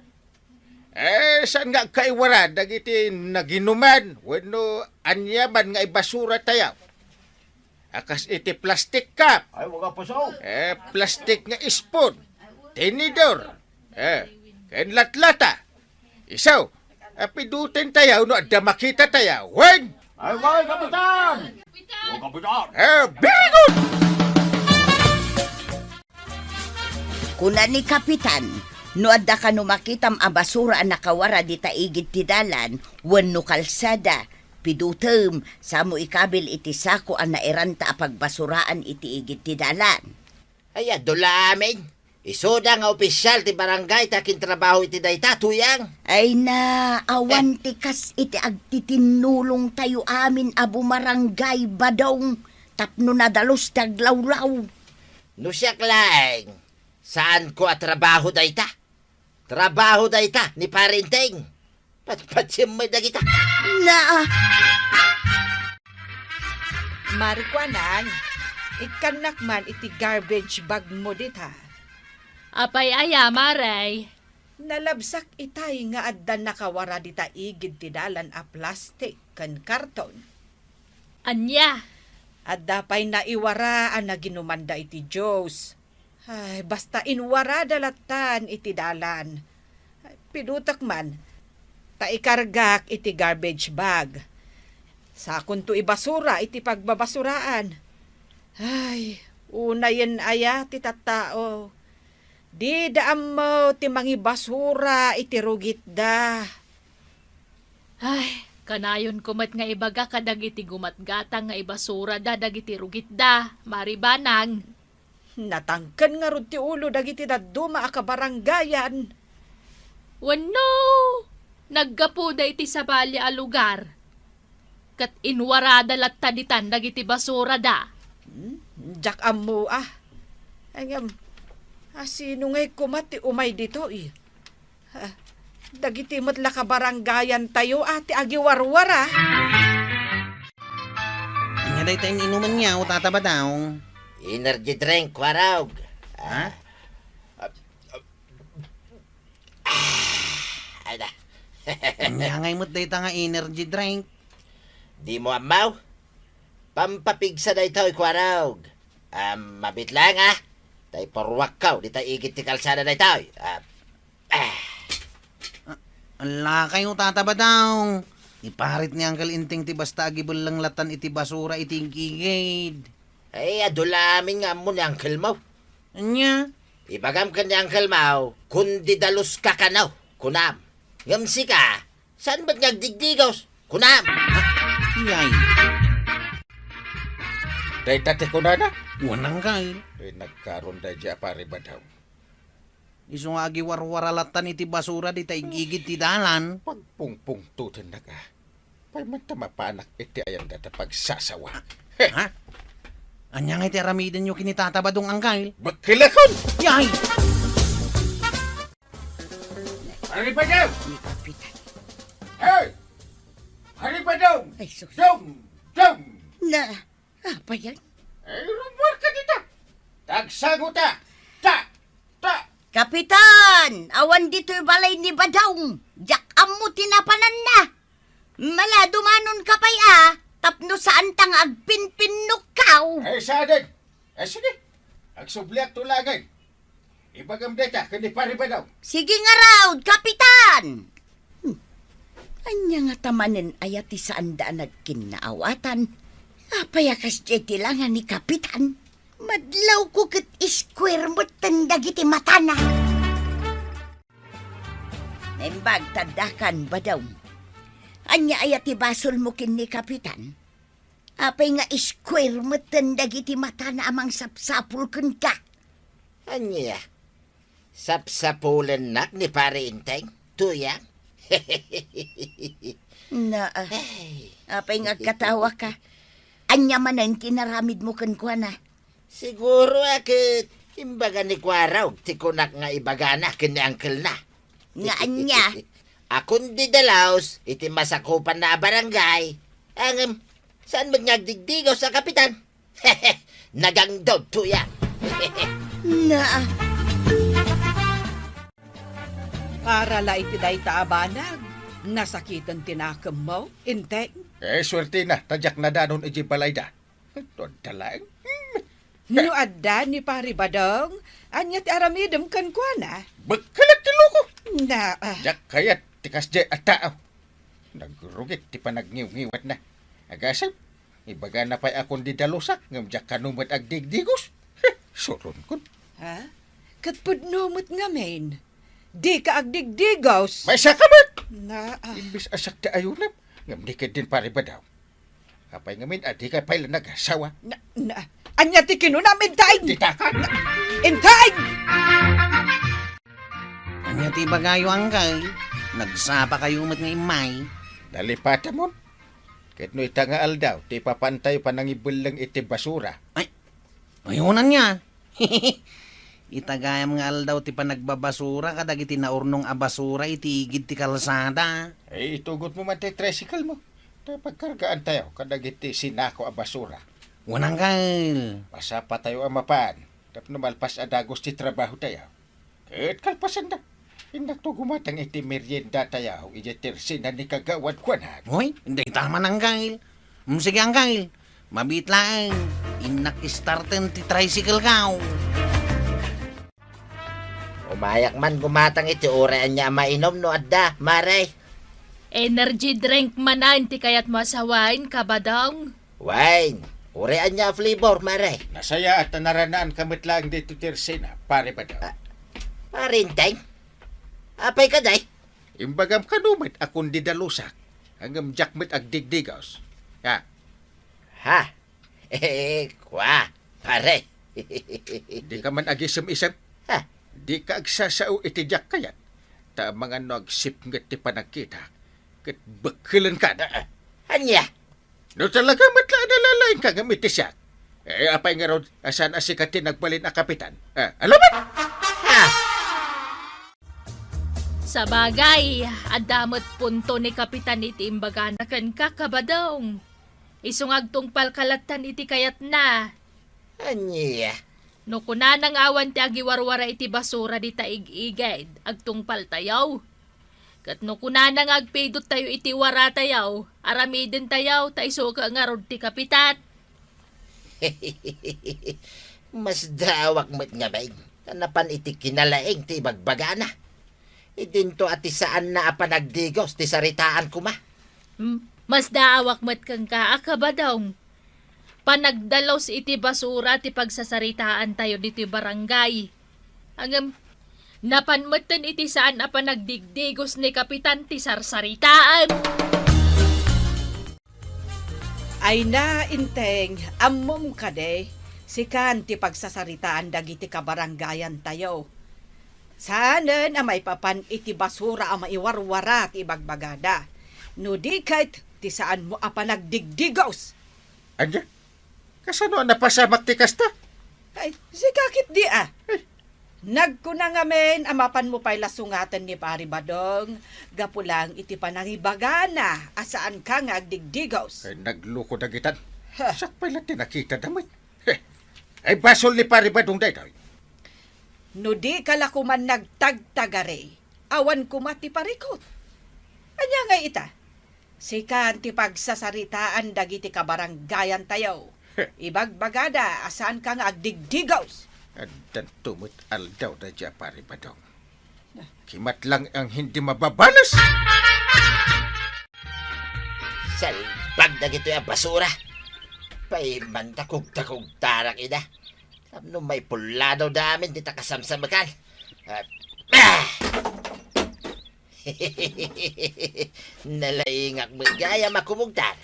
Eh, saan nga agkaiwara dagiti naginuman wenno aniaman nga ibasuratayo? A kas iti plastic cup. Ay, waga pasaw. Eh, plastic nga spoon, tinidor, eh, ken latlata. Isu, a pidutentayo no adda makitatayo. Wen? Ay, waga, Kapitan! O, Kapitan! Eh, very good! Kuna ni Kapitan, no adda kano makitam a basura a nakawara dita igid ti dalan wenno kalsada, pidutem, samo ikabil iti sako a nairanta a pagbasuraan iti igid ti dalan. Ay, adu la amin. Isuda nga opisial ti barangay ti akintrabaho iti dayta, Tuyang. Ay na, awan ti kas iti agtitinnulongtayo amin a bumarangay, Badong, tapno nadalus ti aglawlaw. No siak laeng, saanko a trabaho dayta. Trabaho dayta ni Pare Enteng. Patpatsem met dagita. Na. Mari kuanan, ikkannak man iti garbage bag mo dita. Apay aya, Mare? Nalabsak itay nga adda nakawara dita igid ti dalan a plastik ken karton. Ania? Adda pay naiwara a naginumanda iti juice. Ay, basta inwarada lattan iti dalan. Ay, pidutek man, ta ikargak iti garbage bag. Sakonto ibasura iti pagbabasuraan. Ay, unayen aya ti tattao. Dida ammo ti mangibasura iti rugitda. Ay, kanayonko met nga ibaga kadagiti gumatgatang nga ibasurada dagiti rugitda, Mari Banang. Natangken ngarud ti ulo dagiti dadduma a kabarangayan. Wenno, naggapuda iti sabali a lugar, ket inwarada latta ditan dagiti basurada. Hmm? Diak ammo, a. Ay, ngem, a, sino ngay koma ti umay ditoy? Ah, dagiti met la kabarangayantayo a ti agiwarwara. Ania dayta in-inumenyo, Tata Badong? Energy drink, warog. Ha? Ah, ay na. Ania ngay met dayta nga energy drink? Dimo ammo? Pampapigsa daytoy, Kuarog. Am, mabit lang, ah. Tay purwakkaw, dita igid ti kalsada daytoy. Ah, ah. Allakayo, Tata Badong. Iparit ni Uncle Enteng ti basta agibelleng latan iti basura iti igigid. Ay, adu la amin nga ammo ni uncle mo. Ania? Ibagam ken ni uncle mo, kundi dalus ka kano, kunam. Ngem sika, saan met nga agdigdigos, kunam? Ha? Iyay. Dayta ti kunana? Wen, uncle. Ay, nagkaron daydi a Pari Badong. Isu nga agiwarwara latan iti basura dita igigid ti dalan. Pagpungpungtotennak, ah. Pay man ta mapanak iti ayanda ta pagsasawa. Ha? Ania nga iti aramidenyo ken ni Tata Badong, uncle? Bakkelakon! Yay! Pari Badong! Ni Kapitan. Hey! Pari Badong! Ay, sus. Dong! Dong! Na, apay yan? Ay, rumor ka dita! Tagsango ta! Ta! Ta! Kapitan! Awan ditoy balay ni Badong! Diak ammo ti napananna! Mala, dumanon ka pay a, tapno saan ta nga agpinpinnokkaw. Ay, sadin. Ay, sige. Agsubliak to laeng. Ibagam dayta ken ni Pari Badong. Sige ngarud, Kapitan! Hmm. Ania ngata manen aya ti saanda a nagkinnaawatan? Apay a kasdiay ti langa ni Kapitan? Madlawko ket iskuer metten dagiti matana. Naimbag ta addakan, Badong. Ania aya ti basolmo ken ni Kapitan? Apay nga iskuer metten dagiti matana a mangsapsapul kenka? Ania? Sapsapulennak ni Pari Enteng, Tuyang? Na, ah, Ay. Apay nga agkatawaka? Ania manen ti inaramidmo kenkuana? Siguro a ket imbaga ni Kuarog ti kunak nga ibagana ken ni uncle-na. Nga ania? A kundi dalus iti masakupanna a barangay. Ngem, saan met nga agdigdigaw sa kapitan? Nagangdod, Tuyang. Na. Para la iti dayta a banag, nasakiten ti nakemmo, Enteng? Eh, suertina, ta diak nadanon idiay balayda. Ito, adda laeng. Hmm. No adda ni Pari Badong, ania ti aramidem kenkuana? Bakkelek ti loko. Na, ah. Diak kayat ti kasdiay a tao. Nagrugit ti panagniwngiwatna. Agasem, ibagana pay a kundi dalusak, ngem diak kano met agdigdigos. Heh, suronkon. Ha? Ket pudno met ngamin. Dika agdigdigos. Maysa ka met! Na, ah. Imbes a siak ti ayunem, ngem ni ketdin Pari Badong. Apay ngamin a dika pay la nagasawa? Na, na, ania ti kinunam, Enteng? Ditakan! Na, Enteng! Ania ti ibagayo, Angkay? Nagsapa kayo met nga immay? Nalipatamon. Ket no ita nga aldaw, ti ipapantayo panangibelleng iti basura. Ay, ayunan niya. Ita gayam nga aldaw ti panagbabasura kadagiti naurnong a basura iti igid ti kalsada. Ay, itugotmo man ti tricycle mo. Ta pagkargaantayo kadagiti sinako a basura. Wen, Angkay. Masapatayo a mapan tapno malpas a dagus ti trabahotayo. Ket kalpasanda, innakto gumatang iti meriendatayo idiay tersena ni Kagawad, kuanak. Hoy, dayta man, Angkay. Mm, sige, Angkay. Mabiit laeng. Innak starten ti tricycle ko. Umayak man gumatang iti uray ania a mainom no adda, Mare. Energy drink manen ti kayatmo a sawen, Kabadong? Wine. Uray ania a flavor, Mare? Nasayaat ta naranaanka met laeng ditoy tersena, Pare Badong. Ah, Pare Enteng? Apay kadi? Imbagam kano met a kundi dalusak, ngem diak met agdigdigos. Ha? Ha? Eh, kua, pare. Dika man agisem-isem. Ha? Dika agsasao iti diak kayat. Ta amangan no agsipnget ti panagkitak, ket bekkelenkan. Ah, ah. Ania? No talaga met la a nalalaingka ngem iti siak, eh, apay ngarud a saan a sika ti nagbalin a kapitan? Ah, alumen! Ha? Sabagay, adda met punto ni Kapitan iti imbagana kenka, Kabadong. Isu nga agtungpalka lattan iti kayatna. Ania? No kunana nga awan ti agiwarwara iti basura dita ig-igid, agtungpaltayo. Ket no kunana nga agpidottayo iti waratayo, aramidentayo ta isu ket ngarud ti kapitan. Masdaawak met ngamin ta napan iti kinalaing ti ibagbagana. Idinto a ti saanna a panagdigos ti saritaan koma. Hmm, masdaawak met kenka a kabadong. Panagdalus iti basura ti pagsasaritaantayo ditoy barangay. Ngem, napan metten iti saan a panagdigdigos ni Kapitan ti sarsaritaan. Ay na, Inteng, ammom kadi, sikan ti pagsasaritaan dagiti kabarangayantayo. Saanen a maipapan iti basura a maiwarwara ti ibagbagada. No di ket, ti saanmo a panagdigdigos. Ania? Kasano a napasamak ti kasta? Ay, sika ketdi a. Ay. Nagkuna ngamin a mapanmo pay la sungaten ni Pari Badong gapu laeng iti panangibagana a saanka nga agdigdigos. Ay, nagluko dagitan. Ha. Siak pay la ti nakitada met. Heh. Ay, basol ni Pari Badong daytoy. No dika la koman nagtagtagari, awan koma ti parikut. Ania ngay ita? Sikan ti pagsasaritaan dagiti kabarangayantayo. Ibagbagada a saanka nga agdigdigos. Addanto met aldaw daydi a Pari Badong. Kimatlang ang hindi mababales. Salbag dagitoy a basura. Paiman ta kugtakugtarak ida. Tapno maipulladaw damin dita kasamsamekan. Ah, ah! Nalaingak met gayam a kumugtar.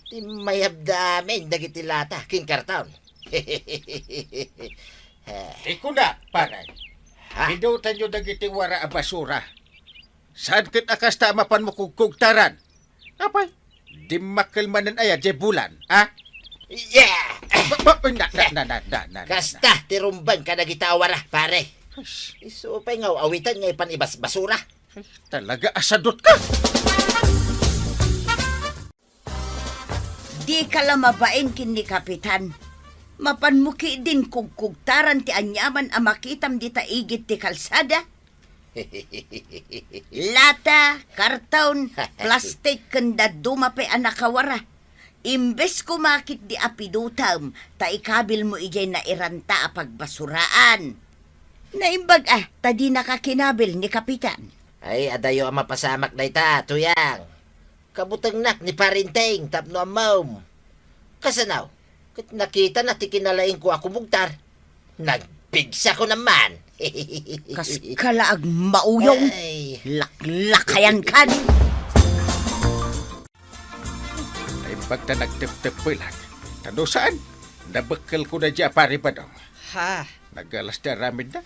Ti mayabda amin dagiti lata ken karton. Ti kuna, pare. Ha? Pidutanyo dagiti wara a basura. Saan ket a kasta a mapanmo kugkugtaran? Apay, dimmakkel manen aya diay bulan, ha? Yeah! Ba, ba, na, na, na, na, na, na, na. Kasta ti rumbeng kadagita a wara, pare. Isu pay nga aw-awitan nga ipan ibasbasura. Ay, talaga a sadutka! Dika la mabain ken ni Kapitan. Mapanmo ketdin kugkugtaran ti aniaman a makitam dita igid ti kalsada. Lata, karton, plastik, ken dadduma pay a nakawara. Imbes koma ketdi a pidutem ta ikabilmo idiay nairanta a pagbasuraan. Naimbag a ta dinaka kinabil ni Kapitan. Ay, adayo a mapasamak dayta, Tuyang. Kabutengnak ni Pari Inteng tapno ammom. Kasano? Ket nakitana ti kinalaingko a kumugtar. Nagpigsako naman. Kaska la agmauyong. Ay. Laklakayankan. Naimbag ta nagteptep pay laeng. Ta no saan, nabekkelko daydi a Pari Badong. Ha? Nagalas ti aramidna.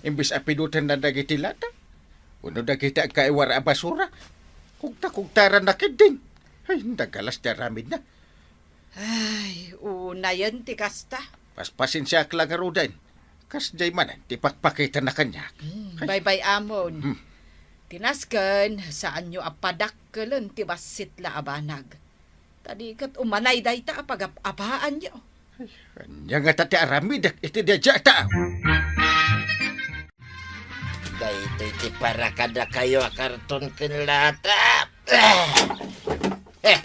Imbes a pidutenna dagiti lata wenno dagiti agkaiwara a basura, kugtakugtaranna ketdin. Ay, nagalas ti aramidna. Ay, unayen ti kasta. Paspasensiaak la ngaruden. Kasdiay manen ti pakpakitana kaniak. Hmm, ay. Baybay-amon. Hmm. Ti nasken, saanyo a padakkelen ti bassit la a banag. Ta di ket umanay dayta a pagap-apaanyo. Ania ngata ti aramidek iti daydiay a tao? Daytoy ti para kadakayo a karton ken lata. Ah! Eh!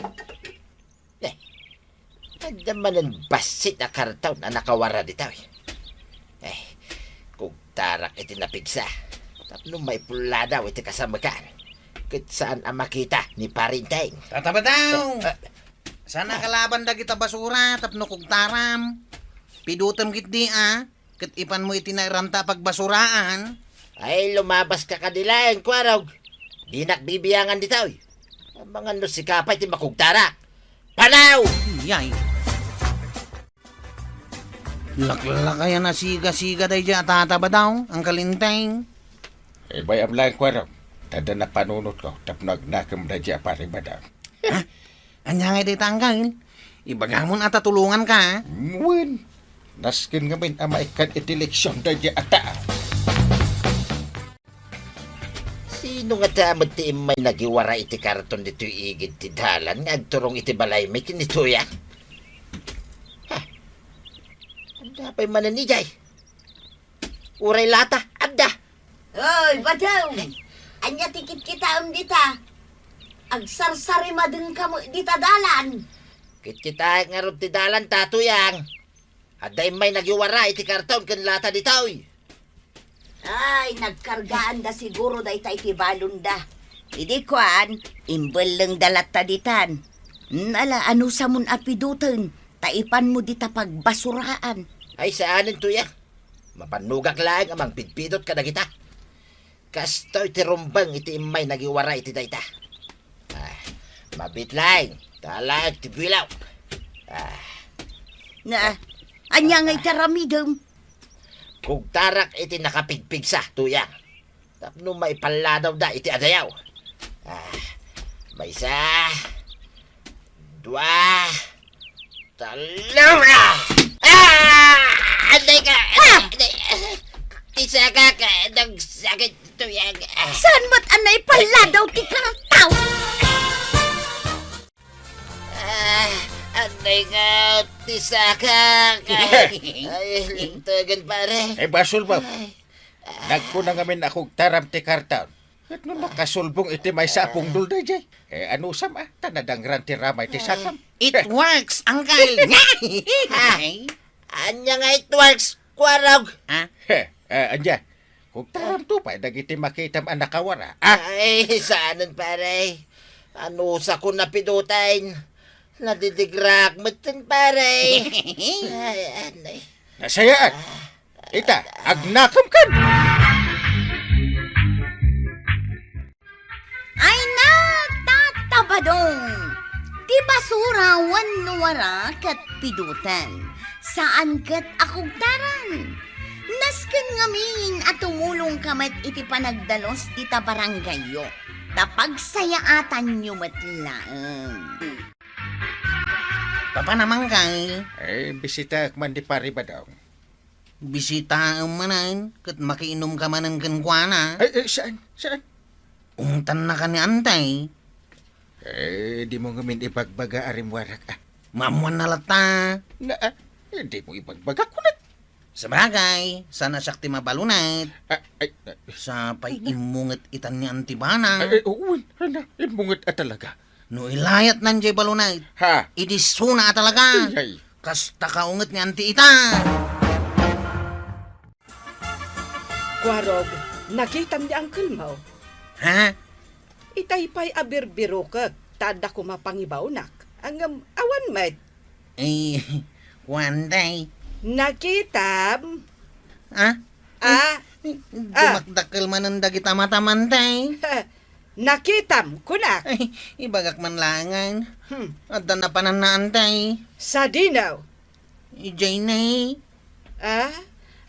Eh! Adda manen bassit a karton a nakawara ditoy. Eh, kugtarak iti napigsa tapno maipulladaw iti kasamekan ket saan a makita ni Pari Inteng. Tata Badong! Eh, eh. Saan a kalaban dagita basura tapno kugtaram? Pidutem ketdi a, ket ipanmo iti nairanta a pagbasuraan. Ay, lumabaska kadi laeng, Kuarog. Dinak bibiangan ditoy. Amangan no sika pay ti makugtarak. Panaw! Yay! Laklakayan a siga-siga daydiay a Tata Badong, Uncle Inteng. Ibayam laeng, Kuarog. Ta adda napanunotko tapno agnakem daydiay a Pari Badong. Ha? Ania ngay dayta, Uncle? Ibagamon a ta tulonganka, ha? Wen, nasken ngamin a maikkan iti leksion daydiay a tao. Sino ngata met ti immay nagiwara iti karton ditoy igid ti dalan nga agturong iti balaymi ken ni Tuyang? Ha? Adda pay manen idiay? Uray lata, adda. Oy, Badong! Ania ti kitkitaem dita? Agsarsarimadengka met dita dalan. Kitkitaek ngarud ti dalanta, Tuyang. Adda immay nagiwara iti karton ken lata ditoy. Ay, nagkargaanda siguro dayta iti balonda. Idi kuan, imbellengda latta ditan. Nala, anusamon a piduten, ta ipanmo dita pagbasuraan. Ay, saanen, Tuyang. Mapannogak laeng a mangpidpidot kadagita. Kastoy ti rumbeng iti immay nagiwara iti dayta. Ah, mabiit laeng, ta alaek ti builaw. Ah. Na, ania nga iti aramidem? Kugtarak iti nakapigpigsa, Tuyang. Tapno maipalladawda iti adayaw. Ah, maysa, dua, Tallo! Ah! Ah! Anday ka! Ah! Anday! Ti saka ka! Nagsakit, Tuyang! Ah! Saan met a naipalladaw ti kartaw? Ah! Anday ka! Ti saka ka! Ay, lintegan, pare. Eh, basol mo. Ay. Nagkuna ngamin a kugtaram ti kartaw. Ket no nakasulbong iti maysa a pungdol daydiay, eh, anusam a, ta nadangran ti ramay ti sakam. It works, Uncle. Ania nga it works, Kuarog? Ha? Eh, eh, ania? Kugtaramto pay dagiti makitam a nakawara, ah? Ay, saanen, pare. Anusakon a piduten. Nadidigraak metten, pare. Ay, anay. Nasayaan. Ita, agnakemkan! Ay, natatabadong! Ti basura wenno wara ket piduten. Saan ket a kugtaran. Nasken ngamin a tumulongka met iti panagdalus dita barangayyo. Ta pagsayaatanyo met laeng. Papanam, Uncle? Eh, bisitaek man di Pari Badong. Bisitaem manen, ket makiinumka manen kenkuana. Ay, ay, saan? Saan? Ungtannaka ni Antay. Eh, dimo ngamin ibagbaga a rimmuarak, ah. Maammuanna latta. Na, ah, eh, dimo ibagbaga, kunat. Sabagay, saan a siak ti mabalunay. Ah, ay, ah. Sa pay immunget itan ni Auntie Bana. Ay, ay, oo, ay na, immunget a talaga. No ilayatnan jay balunay, ha? Idi suna a talaga. Ay, ay. Kasta kaunget ni Auntie ita. Kuarog, nakitam ni uncle mo? Ha? Itay pay a birbirokek, ta adda koma pangibawnak. Ngem awan met. Eh, kuan, tay. Nakitam? Ah? Ah? Dumakdakkel manen dagita mataman, tay. Nakitam, kunak. Ay, ibagak man laengen. Hmm. Adda napanannaan, tay. Sadino? Idiay ne. Ah?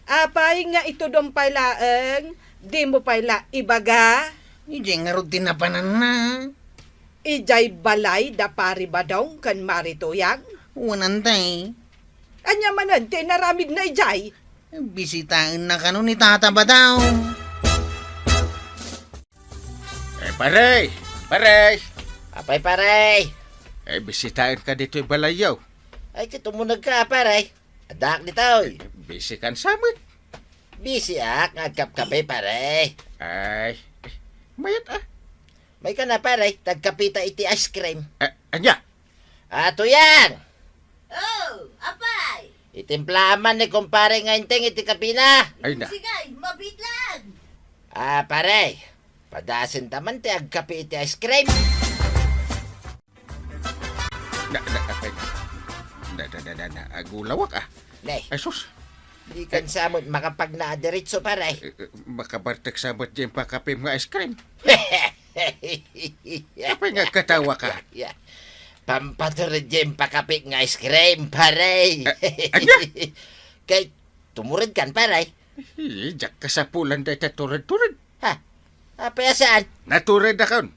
Apay nga itudom pay laeng, dimo pay la ibaga? Idiay ngarud ti napananna. Idiay balay da Pari Badong ken Mari Tuyang? Wen, tay. Ania manen ti inaramidna idiay? Bisitaenna kano ni Tata Badong. Eh, pare! Pare! Apay, pare? Eh, bisitaenka ditoy balayyo. Ay, ket umunegka, pare. Addaak ditoy. Busy kan sa met. Busy ak nga agkapkape, pare. Ay, mayat, ah. Mayka na, pare, ta agkapita iti ice cream. Ah, ania? Ah, Tuyang! Oh, apay? Itimplaam man ni kumpare nga Enteng iti kapina. Ay na. Sige, mabiit lang. Ah, pare, padasenta man ti agkape iti ice cream. Na, na, apay na. Na, na, na, na, na, agulawak, ah. Ne. Ay, sus. Di kan sa met makapagna a diretso, pare. Eh, eh, makabartek sa met diay pakapem nga ice cream. Apay nga agkatawa ka? Ya, ya. Pampatured diay pakapek nga ice cream, pare. Eh, ania? Kay tumured kan, pare. Eh, diak kasapulan dayta tured-tured. Ha? Apay a saan? Natured akon.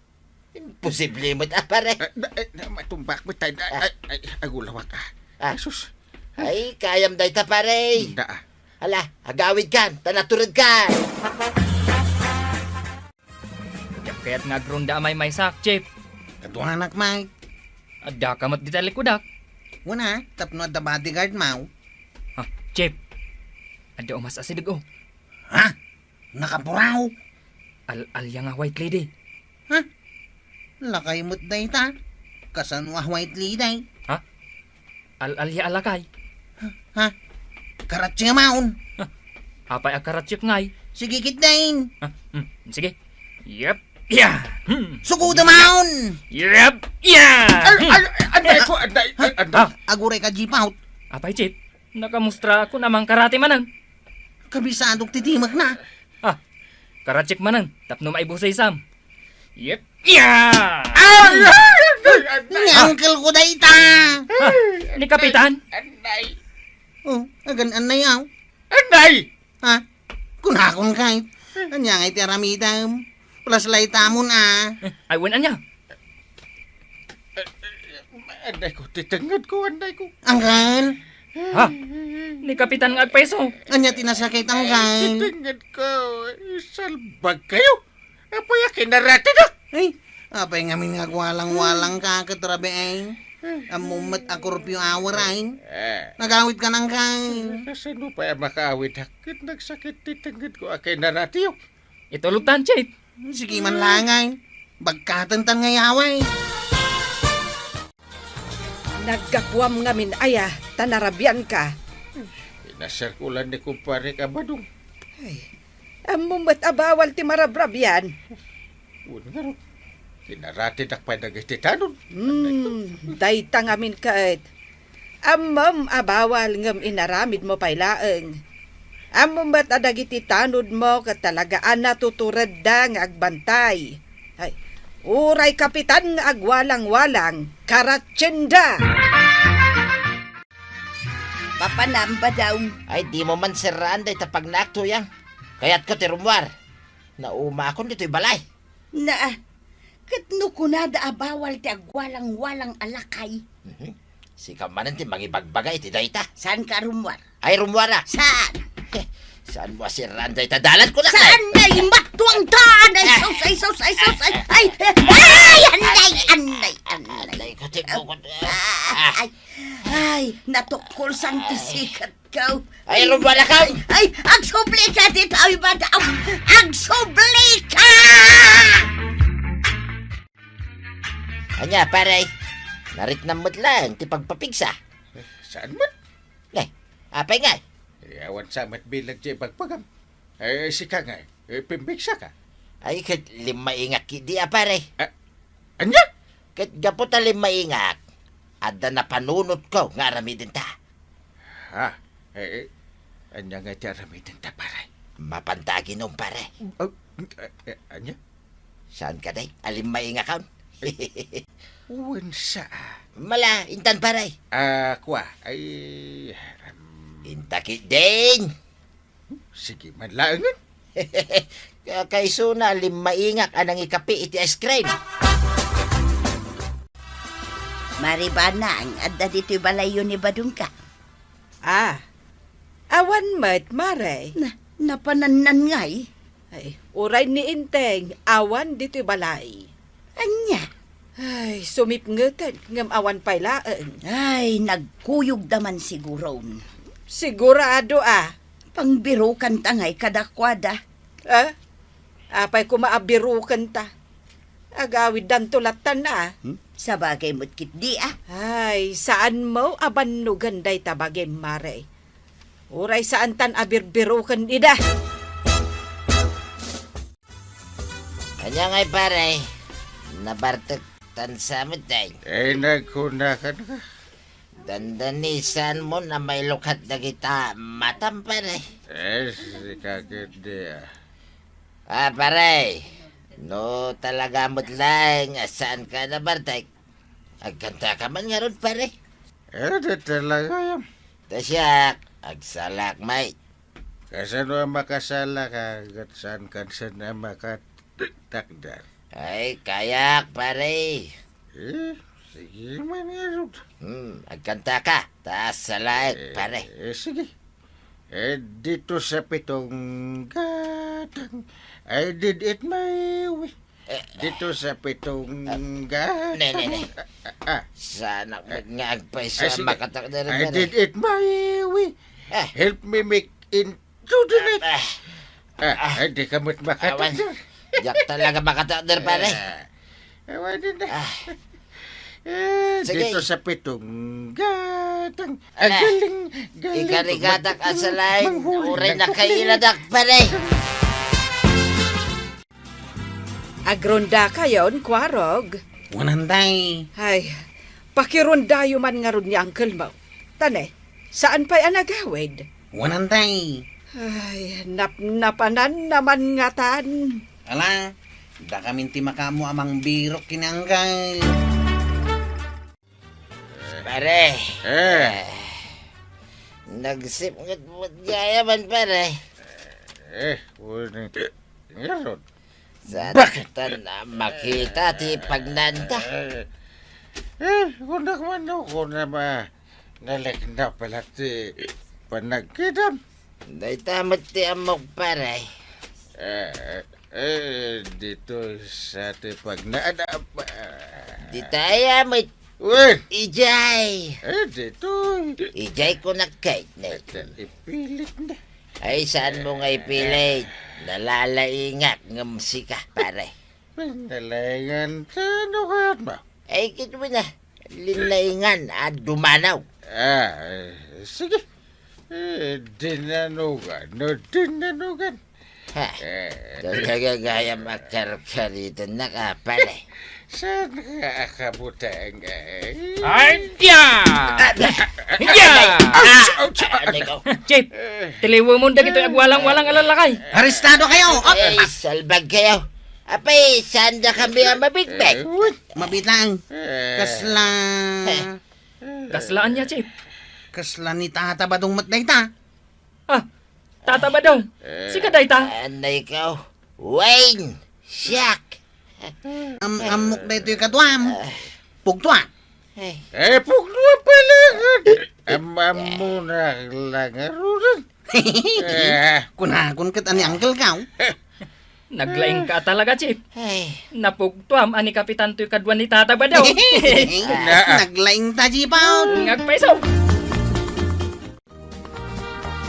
Imposible met, ah, pare. Eh, na, eh, na, matumbak met tayo. Ah. Ay, ay, agulawak, ah. Ah. Jesus. Ay, kayam dayta, pare. Inda, ah. Hala, agawid kan, ta natured kan. Diak kayat nga agronda a maymaysak, Chief. Kaduanak, Mike. Adda ka met dita likudak. Wen a, tapno adda bodyguard mo. Ha, Chief. Adda umas asideg, oh. Ha? Nakapuraw? Al-, alya nga white lady. Ha? Lakay met dayta. Kasano a white lady? Ha? Al-alia a lakay. Ha? Karatsek maon. Ha? Apay a karatsek ngay? Sige, kitaen. Ha? Hmm, sige. Yep. Yeah. Hmm. Sugoda maon. Yep. Yeah. Ay, ay, anday ko, anday, ay, anday. Ha? Aguray ka, Jeep, out. Apay, Jeep? Nakamustra ako na mangkarate manen. Kabisadok ti timek na. Ah, karatsek manen, tapno maibusaysam. Yep. Yeah! Ay, ay, ay, ay, ay. Ni uncle ko dayta. Ni Kapitan? Anday. Oh, agan anday, aw. Anday! Ha? Kunakon kay. Ania ngay ti aramidem? Flashlight amon, ah. Eh, ay, wen, ania? Anday ko, ti tengnged ko, anday ko. Angkan? Ha? Ni Kapitan nga agpayso. Ania ti nasakit, angkan? Ti tengnged ko, salbag kayo. Apay a kinaratidak? Ay, apay ngamin nga agwalang-walang ka ket rabii, ay? Ammom met a curfew hour, ay? Eh. Nagawid ka nang kay. Kasano pay a makaawid, ha? Ket nagsakit ti tengnged ko a kinaratiyo. Itulod tan, Chief. Sige man lang, ay. Bagkaten tan nga yaway. Naggapuam ngamin aya, ta narabian ka. Inasar ko lang ni kumpare ka, Badong. Ay, ammom met a bawal ti marabrabian. Wen ngarud, kinaratidak pay dagiti tanod. Hmm, dayta ngamin ket. Ammom a bawal ngem inaramidmo pay laeng. Ammom met a dagiti tanodmo ket talaga a natuturedda nga agbantay. Ay, uray kapitan nga agwalang-walang, karatsenda! Papanam, Badong. Ay, dimo man serraan dayta pagnaak, Tuyang. Kayatko ti rummuar. Naumakon ditoy balay. Na, ket no kunada a bawal ti agwalang-walang a lakay? Mhm. Sika manen ti mangibagbaga iti dayta. Saanka a rummuar? Ay, rummuara. Saan? Saanmo a serraan dayta dalan, kunak? Saan nga imattuang taan? Ay, sus, ay, sus, ay, sus, ay, ay, ay, anday, anday, anday. Anday ko, ti bukod. Ah, ay, ay, natukkol san ti sikat. Ikaw. Ay, rummuar ka! Ay, agsubli ka dita, ay, Badong! Agsubli ka! Ania, pare? Nariknam met laeng ti pagpapigsa. Eh, saan met? Ne, apay ngay? Eh, awan sa met bilag ti ibagbagam. Eh, sika ngay, eh, pimpigsa ka? Ay, ket limmaingak idi a, pare. Ah, ania? Ket gapu ta limmaingak, adda napanunotko nga aramidenta. Ha? Eh, eh, ania nga ti aramidenta, pare? Mapanta aginom, pare. Oh, eh, eh, ania? Saan ka, day? Alimmaingakon? Wen sa. Mala, intan, pare. Ah, kua. Ay, em. Inta ketdin. Sige man laengen. Kakaisuna, limmaingak a nangikape iti ice cream. Mare Banang, adda ditoy balayyo ni Badongka? Ah, awan met, mare. Na, napanannan ngay? Ay, uray ni Enteng, awan ditoy balay. Ania? Ay, sumipngeten, ngem awan pay laeng. Ay, nagkuyogda man siguron. Sigurado a. Pangbirokanta ngay kadakuada. Ah? Apay koma a birokenta? Agawiddanto lattan a. Hmm? Sabagay met ketdi a. Ay, saanmo a bannogen dayta bagim, mare. Uray saantan a birbiroken ida. Ania ngay, pare? Nabartek tan sa met, day. Eh, nagkunakan ka. Dandanisanmo a mailukat dagita matam, pare. Eh, sika ketdi a. Ah, pare, no talaga met laeng a saanka a nabartek, agkantaka man ngarud, pare. Eh, di talaga yan. Ta siak, agsalak met. Kasano a makasalak a ket saankan a makatakder? Ay, kayak, pare. Eh, sige man ngarud. Hmm, agkantaka. Ta salaek, eh, pare. Eh, sige. Eh, dito sa pitong gatang, I did it my way. Eh, dito sa pitong gatang. Ne, ne, ne. Ah, ah. Saanak met nga agpayso a makatakder, pare. I did it my way. Ah. Help me make into the net. Ah, ah, ah, di ka met makatakder. Awan. Diak talaga makatakder, pare. Ah, awan din na. Ah. Eh, sige. Dito sa pitong gatang. Ala, galing, galing. Ikarigadak a salay, uray nakailadak, pare. Agrondakayon, Kuarog? Wen, Antay. Ay, pakirondayo man ngarud ni uncle mo. Tane, saan pay a nagawid? Wen, Antay. Ay, napnapanan naman ngatan. Ala, dakamin ti makaammo a mangbirok ken ni uncle. Pare. Eh. Eh, nagsipnget met gayaman, pare. Eh, wen, ngarud. Bakit? Saan a makita ti pagnaanta? Eh, eh, kunak man, no, kuna ma-, nalekna pala ti panagkidam. Dayta met ti ammok, pare. Eh, eh, ditoy sa ti pagnaanap. Dita aya met. Wen! Ijay! Eh, ditoy. Ijay ko nakait na ito. Ito, ipilit na. Ay, saan mo nga ipilit? Nalalaingak ngem sika, pare. Pinalaingan, sino kayat mo? Ay, kit mo na. Linlaingan a dumanaw. Ah, eh, sige. Eh, dinanugan, no, dinanugan. Ha, eh, talaga gayam a karkaritan na ka pala. Saan ka akabutang, eh? Ay, ya! Ya! Ouch, ouch, ah, ano ko? Chief, eh, tiliwemon dagitoy agwalang-walang a lalakay. Arestado kayo! Ay, salbag kayo. Apay, saan da kami a mabigbeg? Eh, wait. Mabitang. Eh. Kasla. Eh. Kasla ania, Chief? Kasla ni Tata Badong met dayta. Ah, Tata Badong. Eh. Sika dayta? Anay ka. Wayne, siak. Am-, ammok daytoy kaduam. Ah. Pugtua. Eh. Eh, pugtua pala. Am-, ammo na lang, arunan. Eh. Kunakon ket ani uncle ka, oh. Naglaing ka talaga, Chief. Ay. Napugtuam a ni Kapitan toy kadua ni Tata Badong. Na. Naglaing ta, Chief, oh. Ngagpaiso.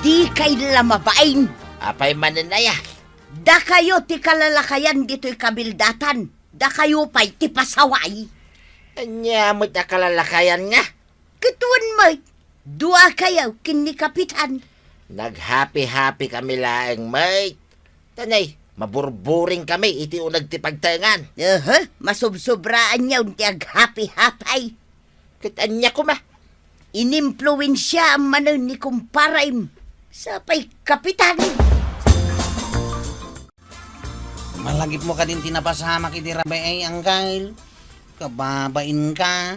Dikay la mabain. Apay manen aya? Dakayo ti kalalakayan ditoy kabildatan. Dakayo pay ti pasaway. Ania met a kalalakayan nga? Ket wen met, duakayo ken ni Kapitan. Naghapi-hapi kami laeng met. Tanay, maburburing kami iti uneg ti pagtaengan. Aha, masubsubraanyon ti aghapi-hapi. Ket ania koma? Inimpluensiaam manen ni kumparem. Sapay, Kapitan. Malagipmo kadin ti napasamak iti rabii, Anggal. Kababain ka.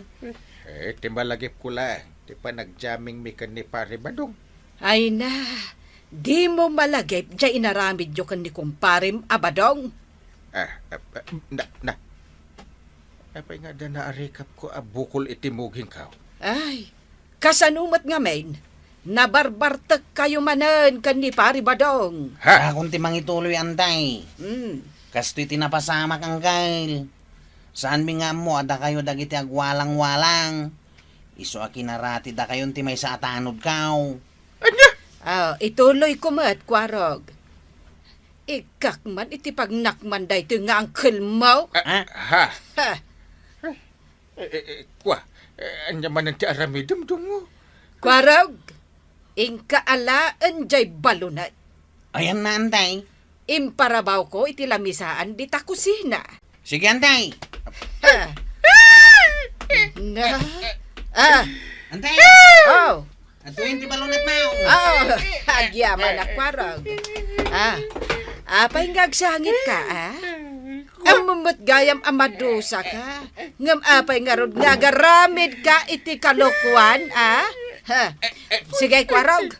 Eh, ti malagipko laeng ti panagjammingmi ken ni Pare Badong. Ay na, dimo malagip diay inaramidyo ken ni kumparem a Badong. Ah, ah, ah, na, na. Apay nga adda naarikapko a bukol iti mugingko? Ay, kasano met ngamin? Nabarbartekkayo manen ken ni Pare Badong. Ha? Akon ti mangituloy, Antay. Mm. Kastoy ti napasamak, Anggal. Saanmi nga ammo a dakayo dagiti agwalang-walang. Isu a kinaratidakayon ti maysa a tanodko. Ania? Ah, ituloyko met, Kuarog. Ikkak man iti pagnakman daytoy nga angkelmo. Ah, ha? Ha. Eh, eh, eh, kua, eh, ania manen ti aramidem, Dongo? Kuarog, inka alaen diay balonet. Ayanna, Antay. Imparabawko iti lamisaan dita kusina. Sige, Antay. Ah. Na? Ah. Antay. Oh. Adtoyen ti balonetmo. Oh, agyaman a Kuarog. Ah, apay nga agsangitka, ah? Ammom met gayam a madusaka. Ngem apay ngarud nga agaramidka iti kalokuan, ah? Ha? Sige, Kuarog.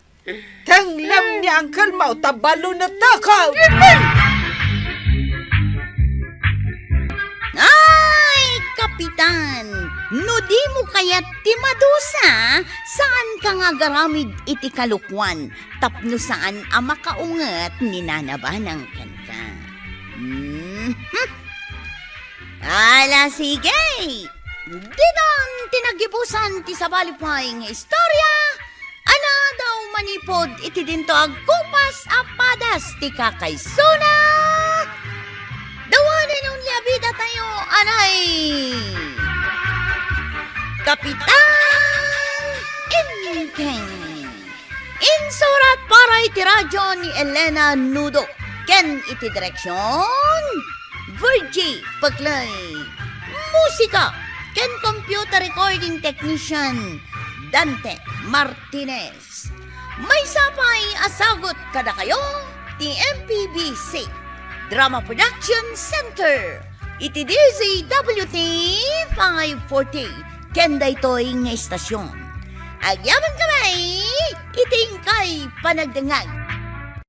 Tenglem ni Uncle Mau ta balonetko. Ay, Kapitan, no dimo kayat ti madusa, saanka nga agaramid iti kalokuan tapno saan a makaunget ni Nana Banang kenka. Mhm. Ala, sige! Ditan ti naggibusan ti sabali pay nga istorya, a naadaw manipud iti dinto agkupas a padas ti kakaisuna. The one and only a bidatayo, anay, Kapitan Enteng. Insurat para iti radyo ni Elena Nudo ken iti direksion, Virgie Peclay. Musika ken computer recording technician, Dante Martinez. Maysa pay a sagut kadakayo ti M P B C Drama Production Center iti D Z W T five forty ken daytoy nga istasyon. Agyamankami iti inkay panagdengngeg.